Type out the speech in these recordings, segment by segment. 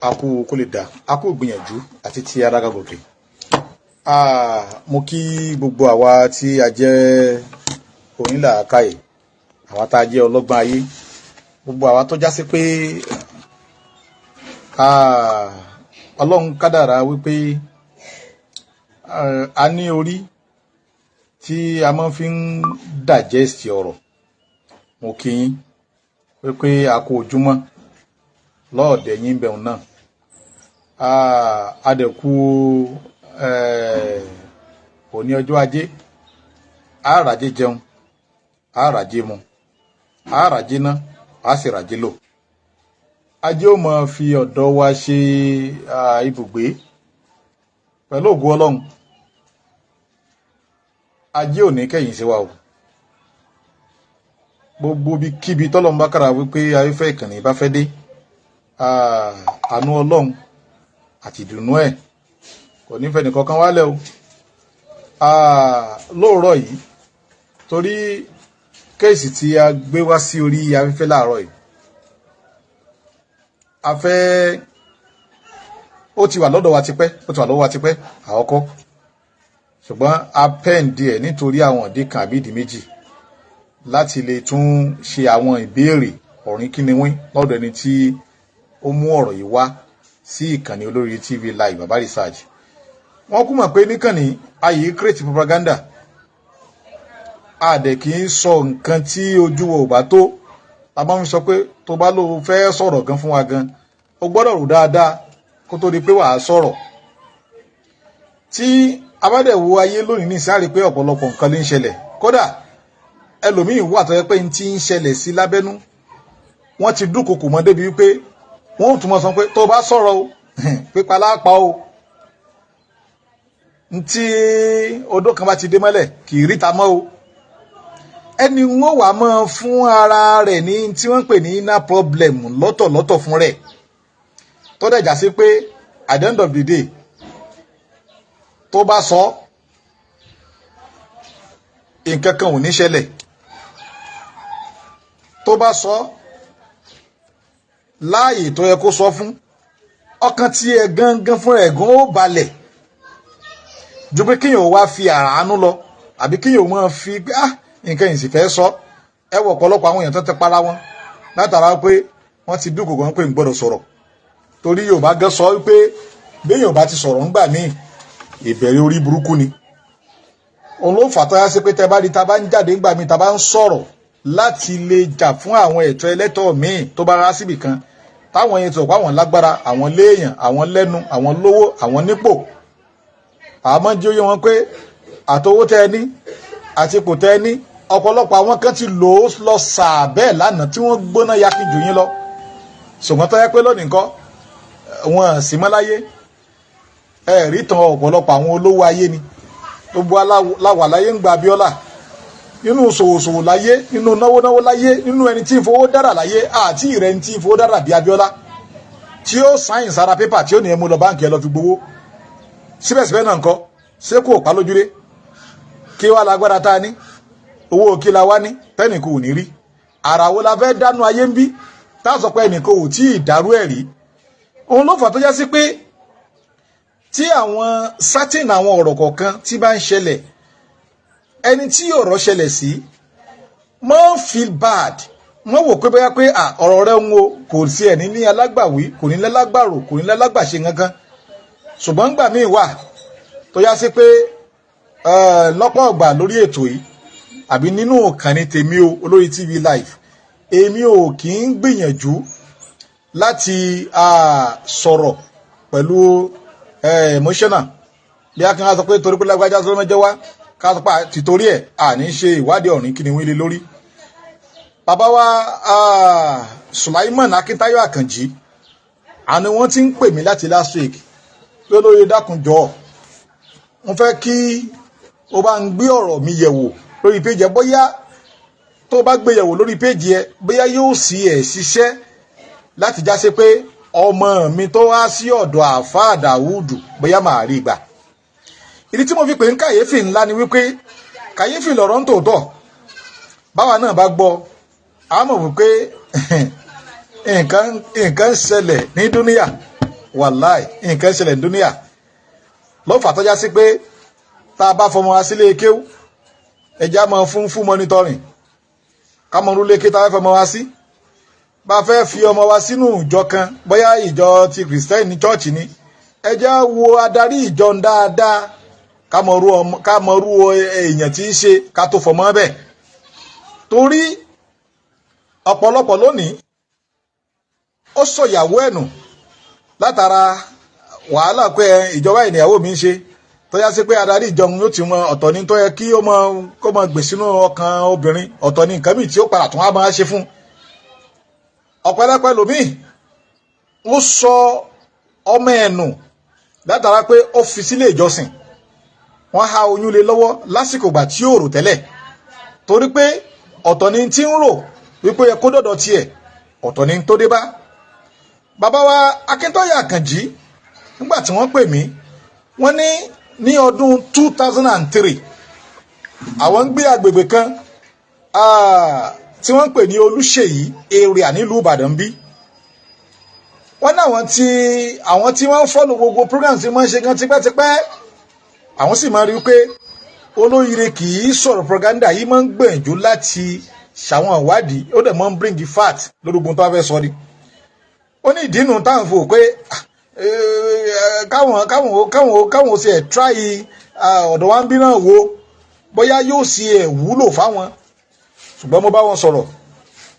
A kú kó lè dà, a kú gbìyànjú àti tí arága gòkè. Mo kí gbogbo àwa tí a jẹ́ onílàákàyè, àwa tá a jẹ́ ọlọ́gbọ́n ayé, gbogbo àwa tó já sí pé Ọlọ́run kádàrá wípé a ní orí tí a máa fi ń digest ọ̀rọ̀. Mo kí yín wípé a kú ojúmọ́ lọ́ọ̀dẹ̀ yín bẹ̀rù náà. A dẹ̀ kú òní ọjọ́ ajé, a ràjé jẹun, a ràjé mu, a ràjé ná, a sì ràjé lò. Ajé ó máa fi ọ̀dọ̀ wa ṣe ibùgbé pẹ̀lú ògo Ọlọ́run. Ajé ò ní kẹ́yìn sí wa o. Gbogbo ibikíbi tọ́lọ́run bá kára wípé ayéfẹ́ ìkànnì bá fẹ́ dé, àánú Ọlọ́run àti ìdùnnú ẹ̀ kò ní fẹ́ nìkankan wálẹ̀ o. Lóòrọ̀ yìí, torí case tí a gbé wá sí orí afẹ́fẹ́ láàárọ̀ yìí, a fẹ́ ó ti wà lọ́dọ̀ wa tipẹ́, ó ti wà lọ́wọ́ wa tipẹ́ àkọ́kọ́, ṣùgbọ́n a pend ẹ̀ nítorí àwọn ìdí kan àbí ìdí méjì láti lè tún ṣe àwọn ìbéèrè ọ̀rìn kíniwín lọ́dọ̀ ẹni tí ó mú ọ̀rọ̀ yìí wá sí ìkànnì Olórí TV Live Baba Research. Wọ́n kú mọ̀ pé níkànnì ayé create propaganda, a dẹ̀ kì í sọ nǹkan tí ojú wo ò bá tó. A máa ń sọ pé tó bá lóo fẹ́ sọ̀rọ̀ gan fún wa gan, o gbọ́dọ̀ rò dáadáa kó tó di pé wàá sọ̀rọ̀. Tí a bá dẹ̀ wo ayé lónìí ní ìsáré pé ọ̀pọ̀lọpọ̀ nǹkan ló ń ṣẹlẹ̀, kódà ẹlòmíín wà tó yẹ pé n ti ń ṣẹlẹ̀ sí lábẹ́nú, wọ́n ti dúnkokò mọ́ débi wípé wọ́n ò tún mọ́ sọ pé tó bá sọ̀rọ̀ o, pípa lápá o. Ntí odó kan bá ti dé mọ́lẹ̀, kì í ríta mọ́ o. Ẹni wọ́n wà máa fún ara rẹ̀ ní tí wọ́n ń pè ní inner problem lọ́tọ̀lọ́tọ̀ fún rẹ̀, tó dẹ̀ já sí pé at the end of the day, tó bá sọ, nǹkan kan ò ní ṣẹlẹ̀. Tó bá sọ láàyè tó yẹ kó sọ fún, ọkàn tí ẹ gangan fún ẹ gan ó balẹ̀ ju pé kéèyàn wá fi àràánú lọ, àbí kéèyàn máa fi pé, ah, nǹkan yìí sì fẹ́ sọ. Ẹ wọ ọ̀pọ̀lọpọ̀ àwọn èèyàn tó ti para wọn látara pé wọ́n ti dúnkòkò wọn pé ń gbọ́dọ̀ sọ̀rọ̀, torí Yorùbá gán sọ wípé béèyàn bá ti sọ̀rọ̀ ńgbà míì, ìbẹ̀rẹ̀ orí burúkú ni. Òun ló fà tó yá sí pé tẹ bá rí ta bá ń jáde ńgbà míì, ta bá ń sọ̀rọ̀ láti lè jà fún àwọn ẹ̀tọ́ ẹlẹ́tọ̀ọ́ míì tó bá rá síbì kan, táwọn yẹn tó pa àwọn lágbára, àwọn léèyàn, àwọn lẹ́nu, àwọn lówó, àwọn nípò, àmọ́ jẹ́ oyé wọn pé àtowó tẹ́ ẹ ní àti ipò tẹ́ ẹ ní, ọ̀pọ̀lọpọ̀ àwọn kan ti lò ó lọ sàá bẹ́ẹ̀ lánàá tí wọ́n gbóná yakin jù yín lọ, ṣùgbọ́n tó yẹ pé lónìí nǹkan wọn sì mọ́ láyé. Ẹ rí tan ọ̀pọ̀lọpọ̀ àwọn olówó ayé ni gbogbo aláwà láyé ń gba Abíọ́lá nínú ṣòwòṣòwò láyé, nínú náwó náwó láyé, nínú ẹni tí ń fowó dára láyé, àti ìrẹ́ ẹni tí ń fowó dára bí Abíọ́lá, tí ó sign sára pépà tí ó ní ẹ mú lọ báǹkì, ẹ lọ fi gbowó. Síbẹ̀síbẹ̀ náà nǹkan ṣé kò pa lójúdé? Kí wàá lágbára tá a ní? Owó kí la wá ní tẹ́nìkan ò ní rí? Àrà wo la fẹ́ dánú ayé ń bí tá a sọ pé ẹnìkan ò tí ì dárú ẹ̀ rí? Òun ló fà tó já sí pé tí àwọn certain àwọn ọ̀rọ̀ kọ̀ọ̀kan tí bá ń ṣẹlẹ̀, ẹni tí ọ̀rọ̀ ṣẹlẹ̀ sí mọ́ feel bad, wọ́n wò pé bóyá pé ọ̀rọ̀ rẹ̀ ń wo kò sí ẹ̀ ní alágbàwí, kò ní lálágbàrò, kò ní lálágbàṣe kankan. Ṣùgbọ́n ńgbà míì wà tó yá sí pé lọ́pọ̀ ọ̀gbà lórí ètò yìí àbí nínú ìkànnì tèmi o, Olórí TV Live, èmi ò kì í gbìyànjú láti sọ̀rọ̀ pẹ̀lú emotional, bí a kì í sọ pé torí pé lágbájá sọ mẹ́jọ wá, ká sọ pé tìtorí ẹ̀ à ní ṣe ìwádìí ọ̀rìn kí ni wọ́n lé lórí. Bàbá wa Sulaiman Akintayo Àkànjí àni wọ́n ti ń pè mí láti last week pé, "Olóye, dákun jọ̀ọ́, mo fẹ́ kí o bá ń gbé ọ̀rọ̀ mi yẹ̀wò lórí péjì ẹ. Bóyá tó bá gbé yẹ̀wò lórí péjì ẹ, bóyá yóò sì ẹ̀ ṣiṣẹ́ láti já sí pé ọmọ mi tó wá sí ọ̀dọ̀ àáfàá Dàwúdù, bóyá màá rí gbà." Ìdí tí mo fi pè ń kàyéfì ńlá ni wípé kàyéfì lọ̀rọ̀ ń tòótọ́. Báwa náà bá gbọ́, a mọ̀ wípé nǹkan ń ṣẹlẹ̀ ní dúníyà. Wàláì, nǹkan ṣẹlẹ̀ ní dúníà lọ́fà tọ́já sí pé tá a bá fọmọ wa sílé kéwú, ẹja máa fún monitoring, ká mọ orúlé ké tá a fẹ́ fọmọ wa sí. Bá a fẹ́ fi ọmọ wa sínú ìjọ kan, bóyá ìjọ ti Christian ní church ni, ẹja wo adarí ìjọ ń dáadáa, ká mọ irú èèyàn tí í ṣe ká tó fọmọ bẹ́ẹ̀. Torí ọ̀pọ̀lọpọ̀ lónìí, ó sọ ìyàwó ẹ̀ nù látara wàhálà pé ìjọba ìníyàwó mi ń ṣe, tó yá sí pé adarí ìjọ yóò ti mọ ọ̀tọ̀ ní tó yẹ kí ó mọ kó mọ gbè sínú ọkàn obìnrin, ọ̀tọ̀ ní nǹkan míì tí ó padà tún wá máa ṣe fún ọ̀pọ̀lọpọ̀ ẹlòmíì. Ó sọ ọmọ ẹ̀ nù látara pé ó fi sílé ìjọsìn, wọ́n há oyún lé lọ́wọ́ lásìkò ìgbà tí ó rò tẹ́lẹ̀, torí pé ọ̀tọ̀ ni tí ń rò wípé yẹ kó dọ̀dọ̀ tiẹ̀, ọ̀tọ̀ ni tó dé bá. Bàbá wa Akíntóyè Àkànjí, nígbà tí wọ́n pè mí, wọ́n ní ní ọdún 2003, àwọn ń gbé agbègbè kan tí wọ́n ń pè ní Olúṣèyí area nílùú Ìbàdàn bí. Wọ́n ní àwọn tí wọ́n ń follow gbogbo program tí wọ́n ń ṣe gan tipẹ́tipẹ́, àwọn sì máa rí i pé olóyire kì í sọ̀rọ̀ propaganda yìí, máa ń gbìyànjú láti ṣàwọn ìwádìí, ó dẹ̀ máa ń bring fact lórí gbogbo tó bá fẹ́ sọ ni. Ó ní ìdínú táwọn fò pé káwọn ṣe ẹ̀ try ọ̀dọ̀ wa ń bí náà wo bóyá yóò ṣe ẹ̀ wúlò fáwọn. Ṣùgbọ́n mo bá wọn sọ̀rọ̀,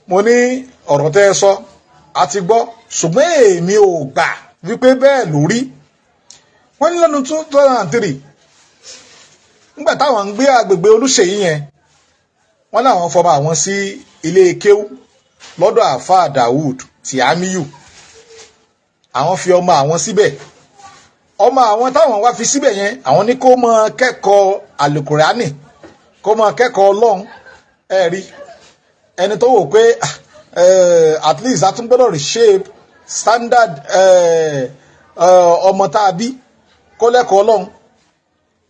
mo ní ọ̀rọ̀ tẹ́ ẹ sọ a ti gbọ́, ṣùgbọ́n èmi ò gbà wípé bẹ́ẹ̀ lórí. Wọ́n ní lọ́dún 2003, nígbà táwọn ń gbé agbègbè Olúṣèyí yẹn, wọ́n láwọn fọmọ àwọn sí ilé kéwú lọ́dọ̀ àáfàá Dawood Tìámíyù. Àwọn fi ọmọ àwọn síbẹ̀. Ọmọ àwọn táwọn wá fi síbẹ̀ yẹn, àwọn ní kó máa kẹ́kọ̀ọ́ alukurani, kó máa kẹ́kọ̀ọ́ Ọlọ́run. Ẹ rí ẹni tó wò pé at least a tún gbọ́dọ̀ reshape standard ọmọ tá a bí kó lẹ́kọ̀ọ́ Ọlọ́run.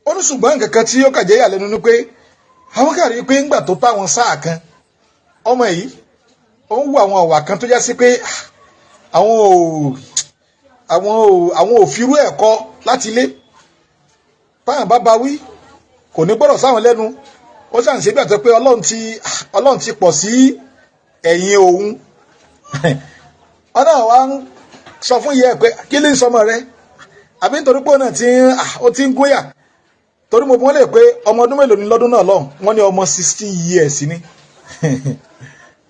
Ó ní ṣùgbọ́n nǹkan kan tí ó kàjẹ́ ìyàlẹ́nu ni pé àwọn kàrí pé ńgbà tó táwọn sáà kan, ọmọ yìí ó ń wo àwọn àwà kan tó já sí pé àwọn ò firú ẹ̀ kọ́ láti ilé. Táwọn bá bá wí, kò ní gbọ́dọ̀ sáwọn lẹ́nu. Ó ṣàn ṣe bí àtẹ pé Ọlọ́run ti pọ̀ sí ẹ̀yìn òun. Ọ̀nà wa ń sọ fún ìyá ẹ̀ pé kí ló ń sọmọ rẹ, àbí nítorí pé òun náà ó ti ń gúnyà? Torí mo bí wọ́n lè pé ọmọ ọdún mélòó ni lọ́dún náà lọ́hùn, wọ́n ní ọmọ 16 years ni.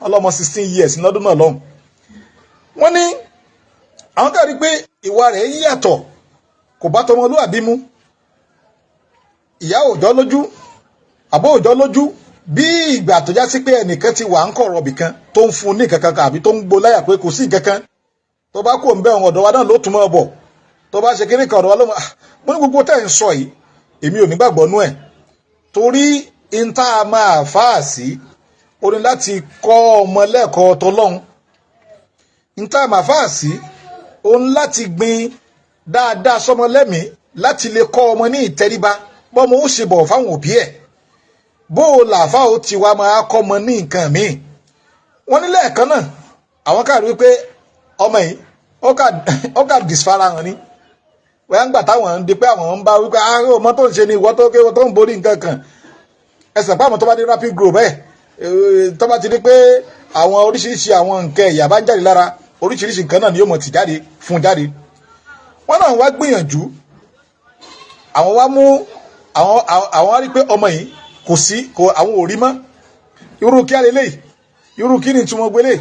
Ọlọ́mọ 16 years ní lọ́dún náà lọ́hùn. Wọ́n ní àwọn kàrí pé ìwà rẹ̀ yíyàtọ̀, kò bá tọmọlúwàbí mu. Ìyá òòjọ́ lójú, àbó òòjọ́ lójú, bí ìgbà tó já sí pé ẹnìkan ti wà ń kọ̀rọ̀ ibì kan tó ń fún un ní kankan kan, àbí tó ń gbó láyà pé kò sí nǹkan kan, tó bá kú òun bẹ́ẹ̀, ọ̀dọ̀ wa náà ló tún mọ́ ọ bọ̀, tó bá ṣe kéré kan, ọ̀dọ̀ wa ló mọ̀. Mo ní gbogbo tẹ́ ń sọ yìí, èmi ò ní gbàgbọ́ nú ẹ̀, torí n tá a máa fà á sí o ní láti kọ́ ọmọ lẹ́kọ̀ọ́ tọlọ́hun. N tá a máa fà á sí o ní láti gbin dáadáa sọmọ lẹ́mìí, láti lè kọ́ ọmọ ní ìtẹríba, bọ́mọ ó ṣe bọ̀wọ̀ fáwọn òbí ẹ̀, bó o làáfà ó ti wá máa kọ́ ọmọ ní nǹkan míì. Wọ́n ní lẹ́ẹ̀kan náà, àwọn káàrí wípé ọmọ yìí ó kà disfarahàn ni. Wọ́n gbà táwọn ń di pé àwọn ń bá wípé ọmọ tó ń ṣe ni ìwọ tó ké tó ń borí nǹkan kan ẹsẹ̀ pé àwọn tó bá dé rapid grow bẹ́ẹ̀, tó bá ti di pé àwọn oríṣiríṣi àwọn nǹkan ẹ̀yà bá ń jáde lára, oríṣiríṣi nǹkan náà ni yóò mọ̀ tì jáde fún jáde. Wọ́n náà wá gbìyànjú, àwọn wá mú àwọn wá rí pé ọmọ yìí kò sí, kò àwọn ò rí mọ́. Irú kí á lélẹ́yìí? Irú kí ni túmọ̀ gbélé?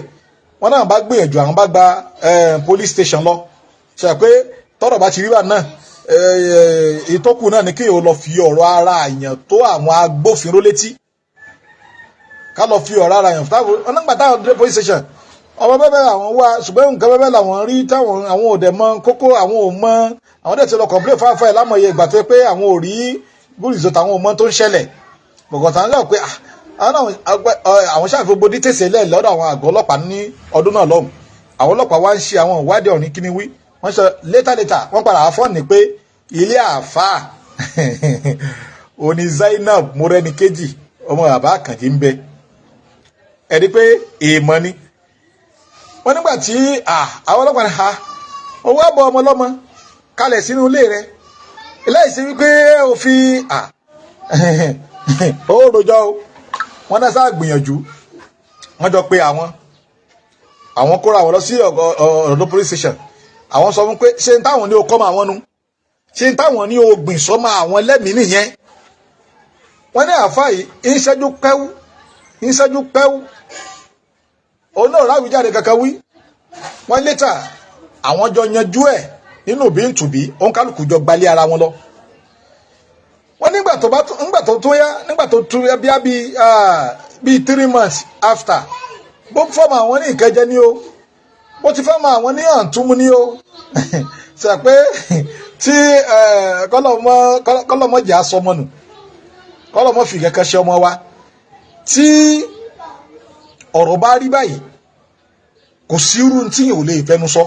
Wọ́n náà bá gbìyànjú, àwọn bá gba police station lọ, ṣe pé tọ́rọ̀ bá ti rí bá náà, ìtọ́kù náà ni kéèyàn lọ fi ọ̀rọ̀ ara àyàn tó àwọn agbófinró létí, ká lọ fi ọ̀rọ̀ ara àyàn táwọn ọ̀nàgbà táwọn dé police station. Ọmọ bẹ́ẹ̀ àwọn wá, ṣùgbọ́n nǹkan bẹ́ẹ̀ làwọn rí táwọn àwọn ò dẹ̀ mọ kókó, àwọn ò mọ. Àwọn dẹ̀ ti lọ complain fáfáì lámọye ìgbà tó yẹ pé àwọn ò rí good result, àwọn ò mọ tó ń ṣẹlẹ̀ gbọ̀ngàn náà pé àwọn ṣàfihàn gbogbo details lẹ̀ lọ́dọ̀ àwọn àgọ́ ọlọ́pàá ní ọdún náà lọ́hùn. Àwọn ọlọ́pàá wá ń ṣe àwọn ìwádìí ọ̀rìn kíní wí. Wọ́n sọ later later, wọ́n padà wá fọ́ọ̀nì pé ilé àáfàá òní Zainab Mọ́rẹ́níkejì, ọmọ bàbá Àkànjí ń bẹ. Ẹni pé èèmọ̀ ni wọ́n nígbà tí àwọn ọlọ́pàá ní ha Owó àbọ̀ ọmọ ọlọ́mọ kalẹ̀ sínú ilé rẹ̀ láìsí wípé ó fi ó rojọ́ o. Wọ́n náà sáà gbìyànjú, wọ́n jọ pé àwọn kóra àwọn lọ sí ọ̀dọ̀ police station. Àwọn sọ fún pé ṣé n táwọn ní o kọ́ mọ àwọn nu, ṣé n táwọn ní o gbìn sọ́mọ àwọn lẹ́mìí nìyẹn. Wọ́n ní àáfàá yìí ń ṣẹ́jú pẹ́wú, ń ṣẹ́jú pẹ́wú, òun náà ráwíjáde kankan wí. Wọ́n létà àwọn jọ yanjú ẹ̀ nínú òbí ntùbí, òun kálukú jọ gbalé ara wọn lọ. Wọ́n nígbà tó bá nígbà tó tó yá, nígbà tó tó yá bíi 3 months after, bó fọ́ọ̀mù àwọn ní ìkẹjẹ ní o, bó ti fọ́ọ̀mù àwọn ní àǹtúmú ní o, ṣe pé tí kọ́lọ́mọ jẹ́ aṣọmọ nù, kọ́lọ́mọ fi kankan ṣe ọmọ wa. Tí ọ̀rọ̀ bá rí báyìí, kò sí irú tí yìí ò lè fẹnu sọ,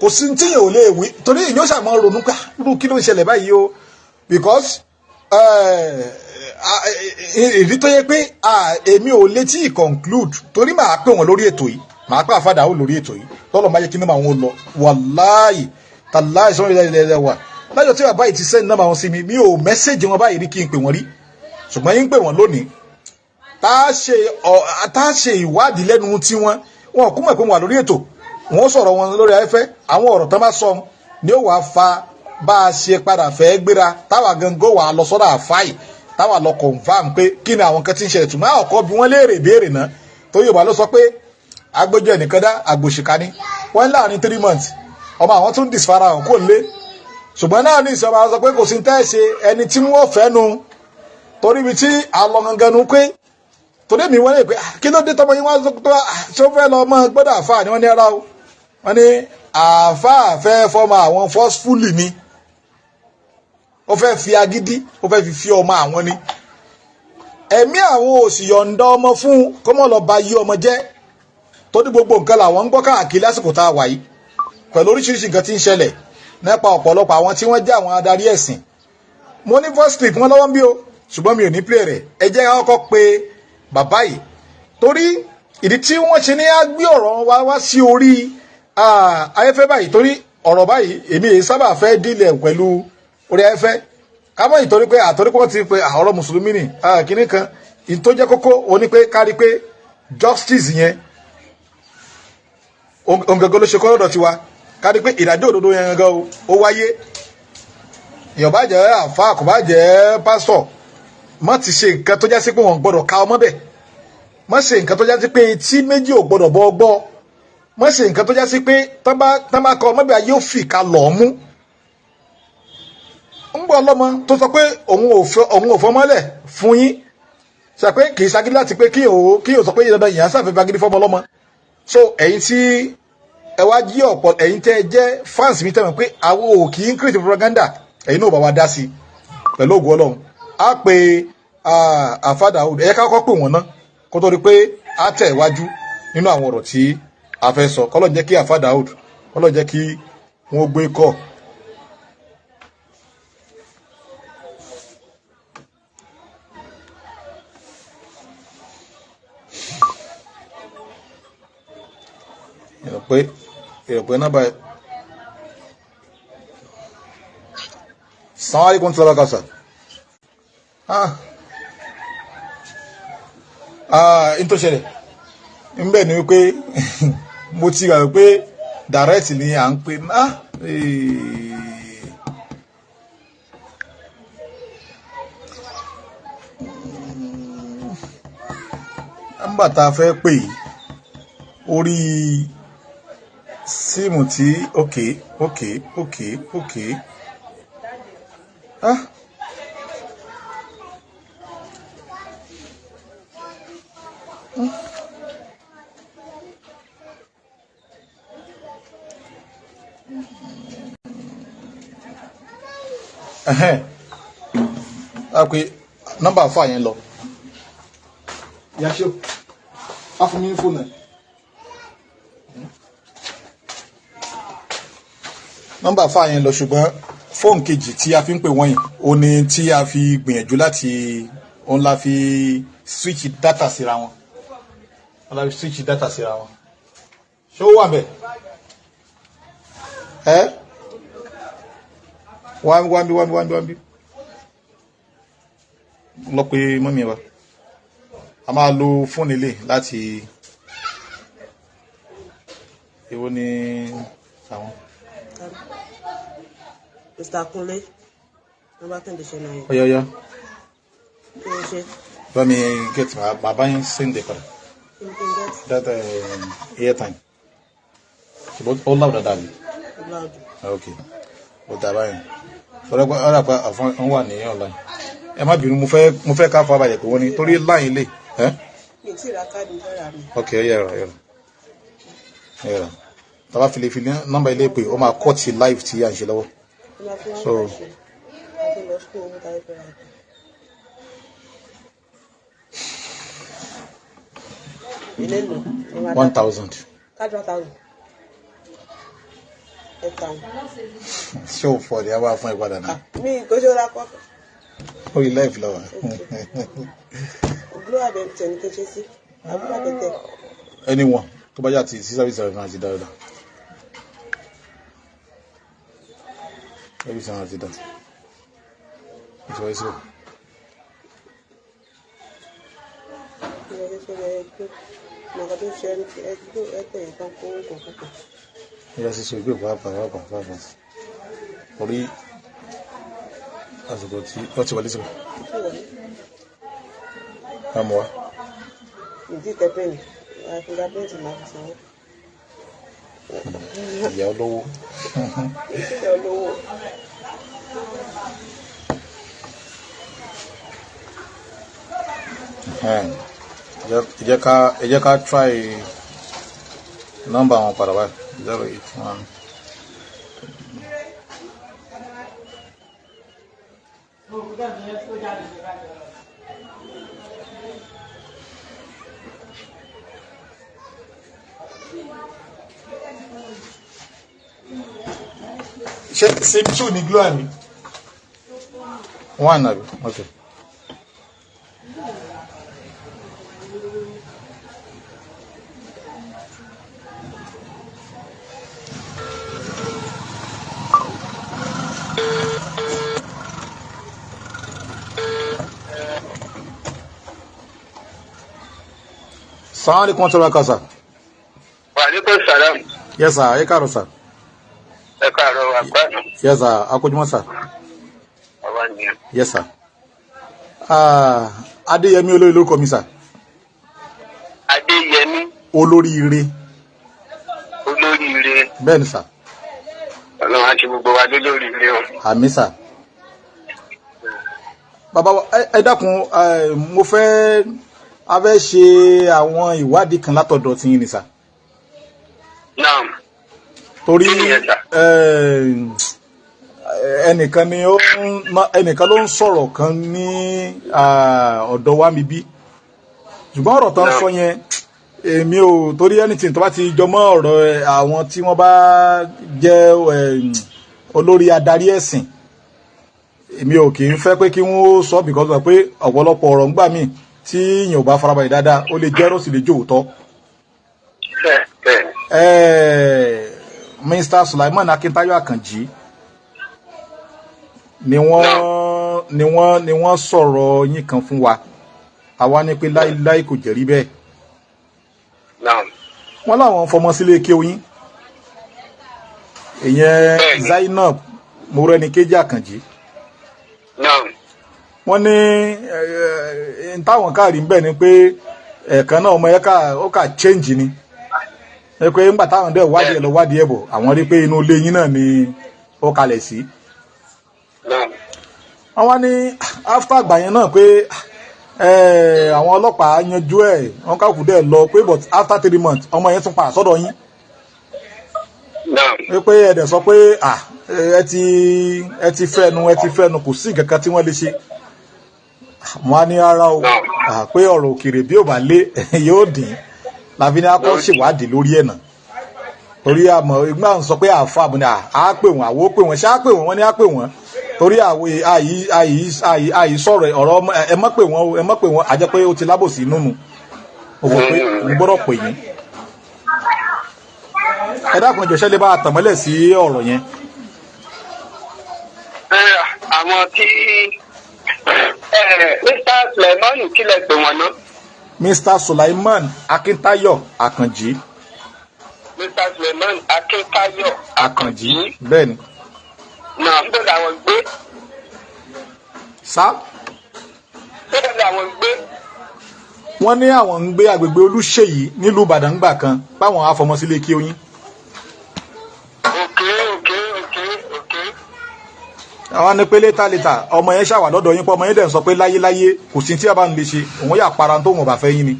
kò sí tí yìí ò lè wí, torí èyí ó ṣàmọ́ ronú pé irú kí ló ń ṣẹlẹ̀ báyìí o. Because ìdí tó yẹ pé èmi ò lè tí ì conclude, torí màá pè wọ́n lórí ètò yìí, màá pè àfàdà ó lórí ètò yìí tọ́lọ̀ máa yẹ kí nọ́mbà wọn lọ. Wàláì tàláì sọ́wọ́n ilẹ̀ ilẹ̀ wà lájọ tí bàbá yìí ti send nọ́mbà wọn sí mi, mi ò message wọn báyìí rí kí n pè wọ́n rí, ṣùgbọ́n yín pè wọ́n lónìí, tá a ṣe ìwádìí lẹ́nu tí wọ́n wọn kú mọ̀ pé wọ́n wà lórí ètò, wọ́n sọ̀rọ̀ wọn lórí afẹ́fẹ́. Àwọn ọ̀rọ̀ tán bá sọ ni ó wàá fa bá a ṣe padà fẹ́ gbéra táwa gangan wà lọ sọ́dọ̀ àfáì, táwa lọ confirm pé kí ni àwọn kan tí ń ṣẹlẹ̀. Tùmọ̀ àkọ́kọ́ bí wọ́n léèrè béèrè náà tó Yorùbá ló sọ pé agbójú ẹnìkan dá àgbòṣìkà ni. Wọ́n láàrin 3 months ọmọ àwọn tún disfara hàn kò lé, ṣùgbọ́n náà ní ìsọ̀rọ̀ àwọn sọ pé kò sí tẹ́ ṣe ẹni tí wọ́n fẹ́ nu, torí ibi tí àlọ́ gangan nu pé torí mi wọ́n lè pé kí ló dé tọmọ yín wá tó ṣó fẹ́ lọ mọ́ gbọ́dọ̀ àfáà ni. Wọ́n ní ara o, wọ́n ní àfáà fẹ́ fọmọ àwọn forcefully ni, ó fẹ́ fi agídí, ó fẹ́ fi fi ọmọ àwọn ni. Ẹ̀mí àwọn ò sì yọ̀ǹda ọmọ fún kọ́mọ́ lọ ba yí ọmọ jẹ́, torí gbogbo nǹkan làwọn ń gbọ́ káàkiri lásìkò tá a wà yìí, pẹ̀lú oríṣiríṣi nǹkan tí ń ṣẹlẹ̀ nípa ọ̀pọ̀lọpọ̀ àwọn tí wọ́n jẹ́ àwọn adarí ẹ̀sìn. Mo ní voice clip wọn lọ́wọ́ ń bí o, ṣùgbọ́n mi ò ní play rẹ̀. Ẹ jẹ́ ká kọ́kọ́ pe bàbá yìí, torí ìdí tí wọ́n ṣe ní á gbé ọ̀rọ̀ wa wá sí orí ayẹ́fẹ́ báyìí, torí ọ̀rọ̀ báyìí èmi èyí sábà fẹ́ dílẹ̀ pẹ̀lú orí ayẹ́fẹ́ kámọ́, ìtorí pé àtorí pé wọ́n ti pe ọ̀rọ̀ mùsùlùmí ni kínní kan. Ìyí tó jẹ́ kókó o ní pé kárí pé justice yẹn òun gangan ló ṣe kọ́ lọ́dọ̀ tiwa, kárí pé ìdájọ́ òdodo yẹn gangan ó wáyé. Èèyàn bá jẹ́ àfa, kò bá jẹ́ pásítọ̀, má ti ṣe nǹkan tó jásí pé wọ́n gbọ́dọ̀ ka ọmọ bẹ̀, má ṣe nǹkan tó jásí pé etí méjì ò gbọ́dọ̀ bọ́ gbọ́, má ṣe nǹkan tó jásí pé tán bá kọ ọmọ bẹ̀ ayé ó fi ìka lọ̀ ọ́ mú. Ń bọ̀ ọlọ́mọ tó sọ pé òun ò fọmọ́lẹ̀ fún yín, sọ pé kì í ṣagídí láti pé kí o sọ pé dandan ìyá sáfẹ́ fagídí fọmọ ọlọ́mọ. So ẹ̀yin tí ẹ wá jí ọ̀pọ̀, ẹ̀yin tẹ́ ẹ jẹ́ fans mi, tẹ́ mọ̀ pé àwọn ò kì í create propaganda, ẹ̀yin náà bá wa dá sí pẹ̀lú ògùn Ọlọ́run. Á pe àfàdà ẹ̀yẹ ká kọ́kọ́ pè wọ́n ná kó tó di pé á tẹ̀ wájú nínú àwọn ọ̀rọ̀ tí a fẹ́ sọ. Kọ́lọ́ jẹ́ kí àfàdà kọ́lọ́ jẹ́ kí wọ́n gbé kọ́. Èrò pé nọ́mbà. Assalamu alaikum tí lọ́ba kásá. Ah, n tó ṣẹlẹ̀ ń bẹ̀ ni wípé mo ti gbà pé direct ni à ń pè ah. Nọ́mbà tá a fẹ́ pè yìí orí SIM tí ok, ah. Ẹhẹ́n, a pè nọ́mbà fà yẹn lọ. Yaṣọ a fún mi ní fóònù ẹ. Nọ́mbà fà yẹn lọ, ṣùgbọ́n fóònù kejì tí a fi ń pè wọ́n yìí ó ní tí a fi gbìyànjú láti òun la fi switch data síra wọn, òun la fi switch data síra wọn. Ṣé ó wà bẹ́ẹ̀? Ẹ wá wá bí, wá bí, wá bí, wá bí. Lọ pé mummy wa, a máa lo fóònù ilé láti èwo ni àwọn. Mr. Kunle, nọ́mbà 10 ṣe náà yẹn. Ọyọ ọyọ. Kí ló ṣe? Bá mi get, màá bá yín send ẹ padà. Kí ni kí n get? That airtime, ṣùgbọ́n ó láwùdà dàbí. Loud. Ok, ó dà báyìí. Ọ̀rọ̀ àpá àfọ̀n wà ní online. Ẹ má bínú, mo fẹ́ ká fọ abalẹ̀ pé wọ́n ní torí line lè ẹ́. Mi ì tí ì ra káàdì, mo fẹ́ rà mí. Ok, yẹra yẹra yẹra, tàbá fi lè fi nọ́mbà ilé pé ó máa kọ́ ti live tí à ń ṣe lọ́wọ́. Ó máa fi wọ́n So- fẹ́ ṣe. A ti lọ school, owó tàbí fẹ́ rà mí. Ilé lò. 1,000. Káàdì 1,000. 8,000. Ṣé o fọ ni a máa fún ẹ padà náà? Mi kò ṣe ó ra kọ́. Orí live lọ́wọ́. Glo àbẹ̀tẹ̀ ní kí n ṣe sí. Àbúrò àbẹ̀tẹ̀. Anyone tó bá yà ti sí service service náà ti dáadáa, service náà ti dá ìṣòro ìṣòro. Ìwọ ṣe ṣe ẹ gbé. Màkà tó ṣe ẹ gbé ẹ̀tẹ̀ yẹn kan kó kàn kàn. Ìyá sísọ ìgbé pàápàá pàápàá pàápàá orí àsìkò tí wọ́n ti wọlé síbẹ̀. Ṣé wọlé? Ká mú wa. Ìdí ìtẹ́pẹ́ẹ̀nì. Fingerprint máa fi sanwó. Ìyá olówó. Ìṣẹ̀lẹ̀ olówó. Ẹn, ẹ jẹ́ ká try nọ́mbà wọn padà báyìí, 081. Ṣé sim 2 ní Glo àmì 1 àbí? Okay. Salaam alaikum wa rahmatullahi, sir. Wàlékún sàlám. Yes, sir. Ẹ káàárọ̀, sir. Ẹ káàárọ̀ àgbàdo. Yes, sir. Akójúmọ́, sir. Àwa nìyẹn. Yes, sir. Ah, Adéyẹmí olórí lórúkọ mi, sir. Adéyẹmí. Olóríire. Olóríire. Bẹ́ẹ̀ ni, sir. Ọlọ́run á ti gbogbo wa lólóríire o. Àmín, sir. Bàbá wa, ẹ dákun, mo fẹ́ a fẹ́ ṣe àwọn ìwádìí kan látọ̀dọ̀ tiyín ni, sir. Naam. Torí Kí nìyẹn, sir? Ẹnìkan ni ó ń ẹnìkan ló ń sọ̀rọ̀ kan ní ọ̀dọ̀ wa mi bí, ṣùgbọ́n ọ̀rọ̀ tó ń sọ yẹn, èmi ò torí anything tó bá ti jọmọ́ ọ̀rọ̀ àwọn tí wọ́n bá jẹ́ olórí adarí ẹ̀sìn, èmi ò kì í fẹ́ pé kí wọ́n sọ, because wọ́n pé ọ̀pọ̀lọpọ̀ ọ̀rọ̀ ńgbà míì tí èèyàn ò bá farabalẹ̀ dáadáa, ó lè jẹ́ ó sì lè jẹ́ òótọ́. Bẹ́ẹ̀ bẹ́ẹ̀. Mr. Sulaiman Akintayo Akanji ni wọ́n sọ̀rọ̀ yín kan fún wa. Àwa ní pé láíláí, kò jẹ́rí bẹ́ẹ̀. Naam. Wọ́n láwọn fọmọ sílé kéwú yín, ìyẹn Bẹ́ẹ̀ni. Zainab Morenikeji Akanji. Naam. Wọ́n ní n táwọn káàrí ń bẹ̀ ni pé ẹ̀ẹ̀kan náà ọmọ yẹn ká ó kà change ni, ẹ pé ńgbà táwọn dẹ̀ wádìí ẹ̀ lọ wádìí ẹ̀ bọ̀, àwọn rí pé inú ilé yín náà ni ó kalẹ̀ sí. Naam. Wọ́n wá ní after àgbà yẹn náà pé àwọn ọlọ́pàá yanjú ẹ̀, wọ́n káàkú dẹ̀ lọ pé, but after 3 months ọmọ yẹn tún padà sọ́dọ̀ yín. Naam. Pé ẹ dẹ̀ sọ pé ah, ẹ ti fẹ́nu, kò sí nǹkan kan tí wọ́n lè ṣe. Wọ́n á ní ara o, pé ọ̀rọ̀ òkèrè bí ò bá lé yóò dín, làbí ní akọ́ ṣèwádìí lórí ẹ̀ náà, torí àmọ́ ìgbà ń sọ pé àfa àbúni à pè wọ́n, àwo pè wọ́n, ṣá pè wọ́n, wọ́n ní á pè wọ́n, torí àwo àyí àyí àyí àyí sọ̀rọ̀ ọ̀rọ̀ ẹ mọ́ pè wọ́n o, ẹ mọ́ pè wọ́n, àjẹ́ pé ó ti lábòsí nínú mo wò pé mo gbọ́dọ̀ pè yín. Ẹ dákun, ẹjọ, ṣẹlẹ̀ bá a tàn mọ́lẹ̀ sí ọ̀rọ̀ yẹn. Ẹ, àwọn tí Mr. Suleiman, kí lẹ pè wọ́n náà? Mr. Sulaiman Akintayo Akanji. Mr. Suleiman Akíntayọ̀ Akanji, bẹ́ẹ̀ ni. Náà ń bẹ̀rẹ̀ àwọn gbé. Sá. Bẹ̀rẹ̀ àwọn gbé. Wọ́n ní àwọn ń gbé agbègbè Olúṣèyí nílùú Ìbàdàn gbà kan, báwọn afọmọsílẹ̀ kí oyin. Ok. Àwọn ní pé later later, ọmọ yẹn ṣàwà lọ́dọ̀ yín pé ọmọ yẹn dẹ̀ ń sọ pé láyéláyé, kò sí tí a bá ń lè ṣe, òun yà para tó wọn bá fẹ́ yín ni,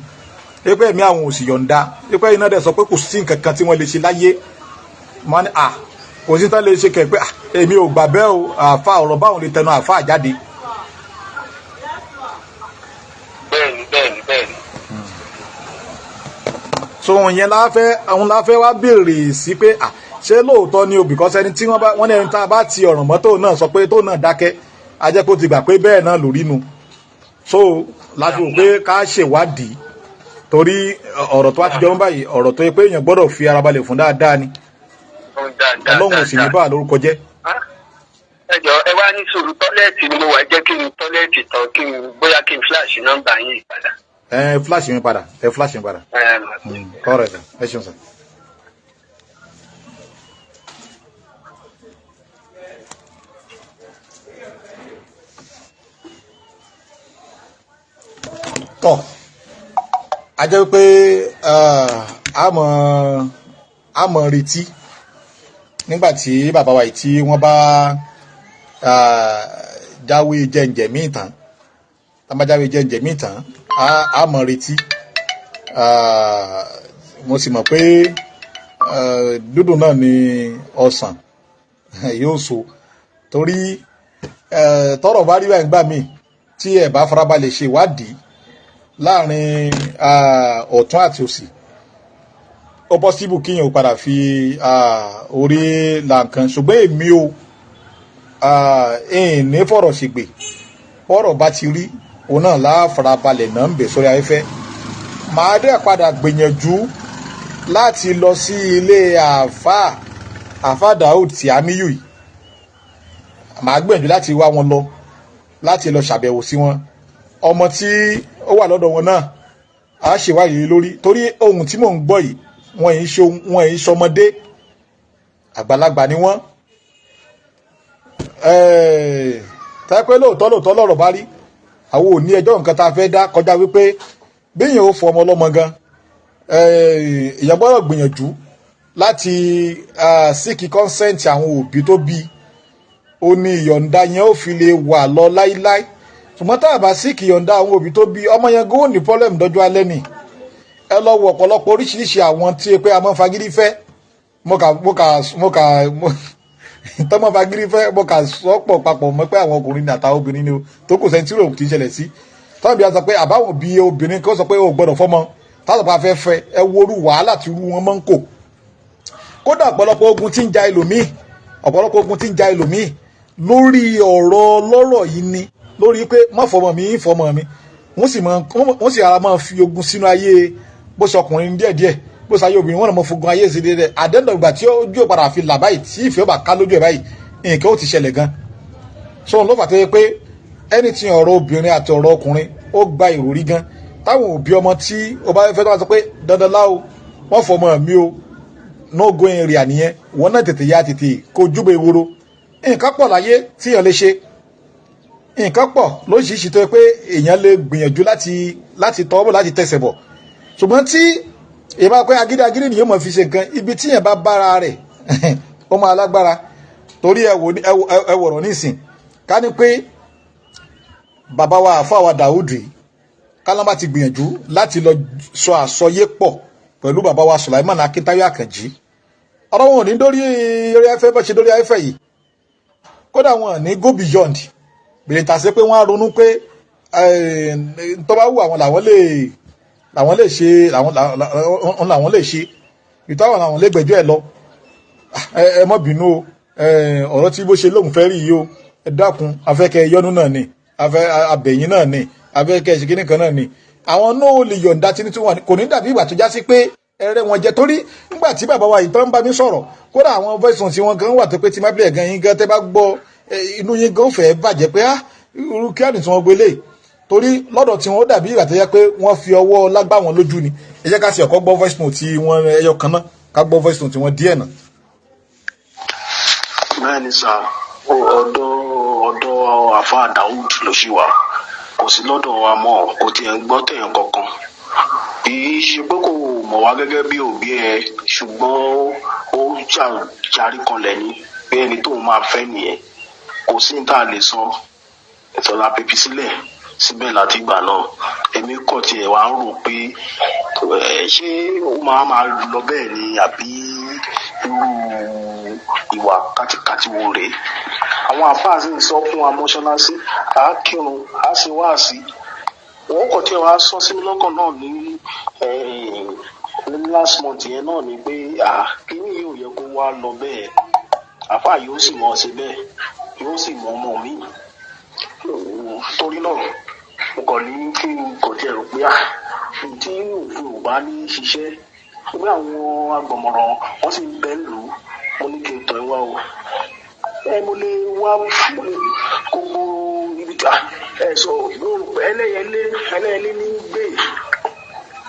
pé ẹ̀mí àwọn ò sì yọ̀ǹda, pé iná dẹ̀ sọ pé kò sí nǹkan kan tí wọ́n lè ṣe láyé. Wọ́n ní à kò sí tán lè ṣe kẹ̀ pé à, èmi ò gbà bẹ́ẹ̀ o, àfa ọ̀rọ̀ báwọn lè tẹnu àfa jáde. Bẹ́ẹ̀ni. So òun yẹn láfẹ́, òun láfẹ́ wá béèrè sí pé à, ṣé lóòótọ́ ni o? Because ẹni tí wọ́n bá wọ́n ní ẹni tá a bá ti ọ̀ràn mọ́tò náà sọ pé tó náà dákẹ́, a jẹ́ kó ti gbà pé bẹ́ẹ̀ náà lórí nu. So láti wò pé ká ṣèwádìí, torí ọ̀rọ̀ tó wá ti jọ ń báyìí, ọ̀rọ̀ tó yẹ pé èèyàn gbọ́dọ̀ fi ara balẹ̀ fún dáadáa ni. Ó ń dáadáa. Ọlọ́run ò sì ní bá a lórúkọ jẹ́. Ẹ jọ, ẹ wá ní sùúrù, toilet ni mo wà, jẹ́ kí n toilet tán, kí n bóyá kí n flash nọ́mbà yín padà. Ẹ flash mi padà, ẹ flash mi padà. Ẹ. All right sir. Ẹ ṣeun sir. Tọ́, a jẹ́ pé a mọ̀ retí nígbà tí bàbá wa yìí tí wọ́n bá jáwé jẹ́ǹjẹ̀ míì tán, tá bá jáwé jẹ́ǹjẹ̀ míì tán, a mọ̀ retí. Mo sì mọ̀ pé dúdùn náà ni ọsàn yóò so, torí tọ́rọ̀ bá rí báyìí gbà míì, tí ẹ bá farabalẹ̀ ṣe ìwádìí láàrin ọ̀tún àti òsì, ó possible kíyàn ó padà fi orí la nǹkan. Ṣùgbọ́n èmi ò ní fọ̀rọ̀ ṣègbè. Bọ́rọ̀ bá ti rí, òun náà láfarabalẹ̀ náà ń bẹ̀ sórí afẹ́fẹ́. Màá dẹ̀ padà gbìyànjú láti lọ sí ilé àáfàá Daoud tí Amiyu yìí. Màá gbìyànjú láti wá wọn lọ, láti lọ ṣàbẹ̀wò sí wọn. Ọmọ tí ó wà lọ́dọ̀ wọn náà, á ṣèwádìí lórí, torí ohun tí mò ń gbọ́ yìí, wọ́n yìí ṣọmọdé, àgbàlagbà ni wọ́n. Tẹ́ pé lóòótọ́ lóòótọ́ lọ́rọ̀ bá rí, àwọn ò ní ẹjọ́ nǹkan tá a fẹ́ dá kọjá wípé bíyàn ó fọ ọmọ ọlọ́mọ gan, èèyàn gbọ́dọ̀ gbìyànjú láti seek consent àwọn òbí tó bí, ó ní ìyọ̀ǹda yẹn ó fi lè wà lọ láíláí. Ṣùgbọ́n tá a bá seek ìyọ̀ǹda àwọn òbí tó bí ọmọ yẹn gan, ó ní problem dọ́jú alẹ́ ni. Ẹ lọ wo ọ̀pọ̀lọpọ̀ oríṣiríṣi àwọn tí pé a máa ń fagídí fẹ́. Mo kà tọ́mọ fagídí fẹ́, mo kà sọ́pọ̀ papọ̀ mọ́ pé àwọn ọkùnrin ní àtàwọn obìnrin ni o, tó kò sẹ́ni tí rò kì í ṣẹlẹ̀ sí. Tọ́wọ́n bí a sọ pé àbáwọn bí obìnrin kó sọ pé o gbọ́dọ̀ fọ́mọ táwọn bá fẹ́ fẹ́, ẹ wo orú wàhálà tí irú wọn máa ń kò. Kódà ọ̀pọ̀lọpọ̀ ogun tí ń ja ẹlòmíì, ọ̀pọ̀lọpọ̀ ogun tí ń ja ẹlòmíì lórí ọ̀rọ̀ lọ́rọ̀ yìí ni lórí pé má fọmọ mi, ń fọmọ mi. Wọ́n sì ara máa fi ogun sínú ayé, bó ṣe ọkùnrin díẹ̀díẹ̀, bó ṣe ayé obìnrin, wọ́n náà máa fogun ayé sí díẹ̀díẹ̀. Àdéhùn ìgbà tí ojú ò padà fi là báyìí, tí ìfẹ́ ò bá ká lójú ẹ̀ báyìí, nǹkan ó ti ṣẹlẹ̀ gan. So òun ló fà tó yẹ pé ẹni tí ọ̀rọ̀ obìnrin àti ọ̀rọ̀ ọkùnrin ó gba ìròrí gan. Táwọn òbí ọmọ tí ó bá fẹ́ tó bá sọ pé dandan láwo wọ́n fọmọ mi o, no go area nìyẹn. Wọ́n náà tètè ya tètè kó júbọ ewúro. Nǹkan pọ̀ láyé tí èèyàn lè ṣe, nǹkan pọ̀ lóṣìṣì tó yẹ pé èèyàn lè gbìyànjú láti tọwọ́ bọ̀, láti tẹsẹ̀ bọ̀. Ṣùgbọ́n tí èèyàn bá pẹ́ agídí agídí nìyẹn mọ̀ fi ṣe nǹkan, ibi tí èèyàn bá bára rẹ̀, ó máa lágbára. Torí ẹ wọ̀rọ̀ nísìn, ká ní pé bàbá wa àfa wa Dàúdù yìí, kálábà ti gbìyànjú láti lọ sọ àsọyé pọ̀ pẹ̀lú bàbá wa Sulaiman Akíntayọ̀ Àkànjí, ọ̀rọ̀ wọn ò ní dórí orí afẹ́ bó ṣe dórí afẹ́ yìí. Kódà wọn ò ní go beyond bèrè tà sí pé wọ́n á ronú pé tó bá wù àwọn làwọn lè ṣe, làwọn lè ṣe ìtọ́wọ̀n, làwọn lè gbẹ́jọ́ ẹ̀ lọ. Ẹ má bínú o, ọ̀rọ̀ tí bó ṣe lóun fẹ́ rí yìí o, ẹ dákun, afẹ́kẹ́ yọnu náà ni, afẹ́ abẹ̀yìn náà ni, afẹ́kẹ́ ṣe kíní kan náà ni. Àwọn náà ò lè yọ̀ǹda tí ní tí wọ́n kò ní dàbí ìgbà tó já sí pé Ẹrẹ́ wọn jẹ, torí nígbà tí bàbá wa yìí tán ń bá mi sọ̀rọ̀, kódà àwọn voice note tí wọ́n gan wà tó pé tí má bílẹ̀ gan yín gan, tẹ́ bá gbọ́, inú yín gan fẹ́ bàjẹ́ pé ah, irú kí á nìtún wọn gbélé, torí lọ́dọ̀ tí wọ́n ó dàbí ìgbà tó yẹ pé wọ́n fi ọwọ́ lágbá wọn lójú ni. Ẹ jẹ́ ká sì ọ̀kọ́ gbọ́ voice note tí wọ́n ẹyọ kan náà, ká gbọ́ voice note tí wọ́n díẹ̀ náà. Bẹ́ẹ̀ ni sà, ọ̀dọ̀ àfa Daoud ló ṣì wà, kò sí lọ́dọ̀ wa mọ́, kò tiẹ̀ ń gbọ́ tẹ̀yàn kankan. Kì í ṣe pé kò mọ̀ wá gẹ́gẹ́ bí òbí ẹ, ṣùgbọ́n ó jarí kanlẹ̀ ni pé ẹni tóun máa fẹ́ nìyẹn. Kò sí ní tá a lè sọ ìtọ́lá pípi sílẹ̀ síbẹ̀ láti ìgbà náà. Èmi kọ̀ tiẹ̀ wá ń rò pé ṣé ó máa máa lọ bẹ́ẹ̀ ni, àbí irú ìwà kátikàti wo rèé? Àwọn àfáà sì ń sọ fún wa mọ́ṣáláṣí, à á kírun, à á ṣe wáàsí. Wọ́n kọ̀ tí wàá sọ sí mi lọ́kàn náà ní last month yẹn náà ni pé kíní yìí ò yẹ kó wá lọ bẹ́ẹ̀. Àfáà yóò sì mọ̀ ọ́ ṣe bẹ́ẹ̀, yóò sì mọ ọmọ mi. Torí náà mo kàn ní kí n kò tiẹ̀ rò pé tí òfin ò bá ní ṣiṣẹ́ pé àwọn agbọ̀mọ̀ràn wọ́n sì ń bẹ́ lù ú. Mo ní kí n tọ̀ ẹ́ wá o. Ẹ mo lè wá, mo lè gbogbo ibi tí ẹ sọ yóò rò pé ẹlẹ́yẹlé ní í gbé,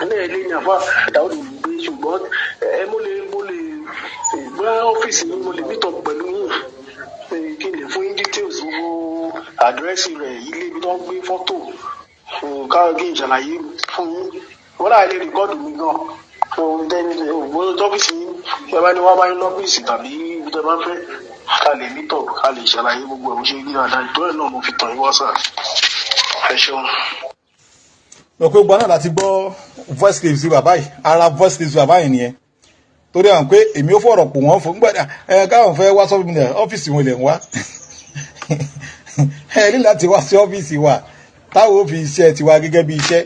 ẹlẹ́yẹlé ní àfa Dáúdù ń gbé, ṣùgbọ́n ẹ mo lè gbá ọ́fíìsì mi, mo lè meet up pẹ̀lú yín, kí n lè fún yín details, gbogbo àdírẹ́sì rẹ̀, ilé ibi tó ń gbé, fọ́tò, ká kí n ṣàlàyé fún yín. Wọ́n náà lè record mi gan ọ́fíìsì yín. Ẹ bá ní wá bá yín lọ́fíìsì tàbí ibi tẹ́ bá fẹ́, ká lè meet up, ká lè ṣàlàyé gbogbo ẹ̀ bó ṣe rí dáadáa. Ìtọ́ ẹ̀ náà mo fi tàn yín wá sà. Ẹ ṣeun. Mo pé gbọ́n náà láti gbọ́ voice clips sí bàbá yìí. Ara voice clips bàbá yìí nìyẹn, torí àwọn pé èmi ó fọ̀rọ̀ pò wọ́n fún gbọ́dọ̀ ẹ káwọn fẹ́ wá sọ́fíìsì ọ́fíìsì wọn lè ń wá. Ẹ ní láti wá sí ọ́fíìsì wa táwọn ò fi iṣẹ́ tiwa gẹ́gẹ́ bí iṣẹ́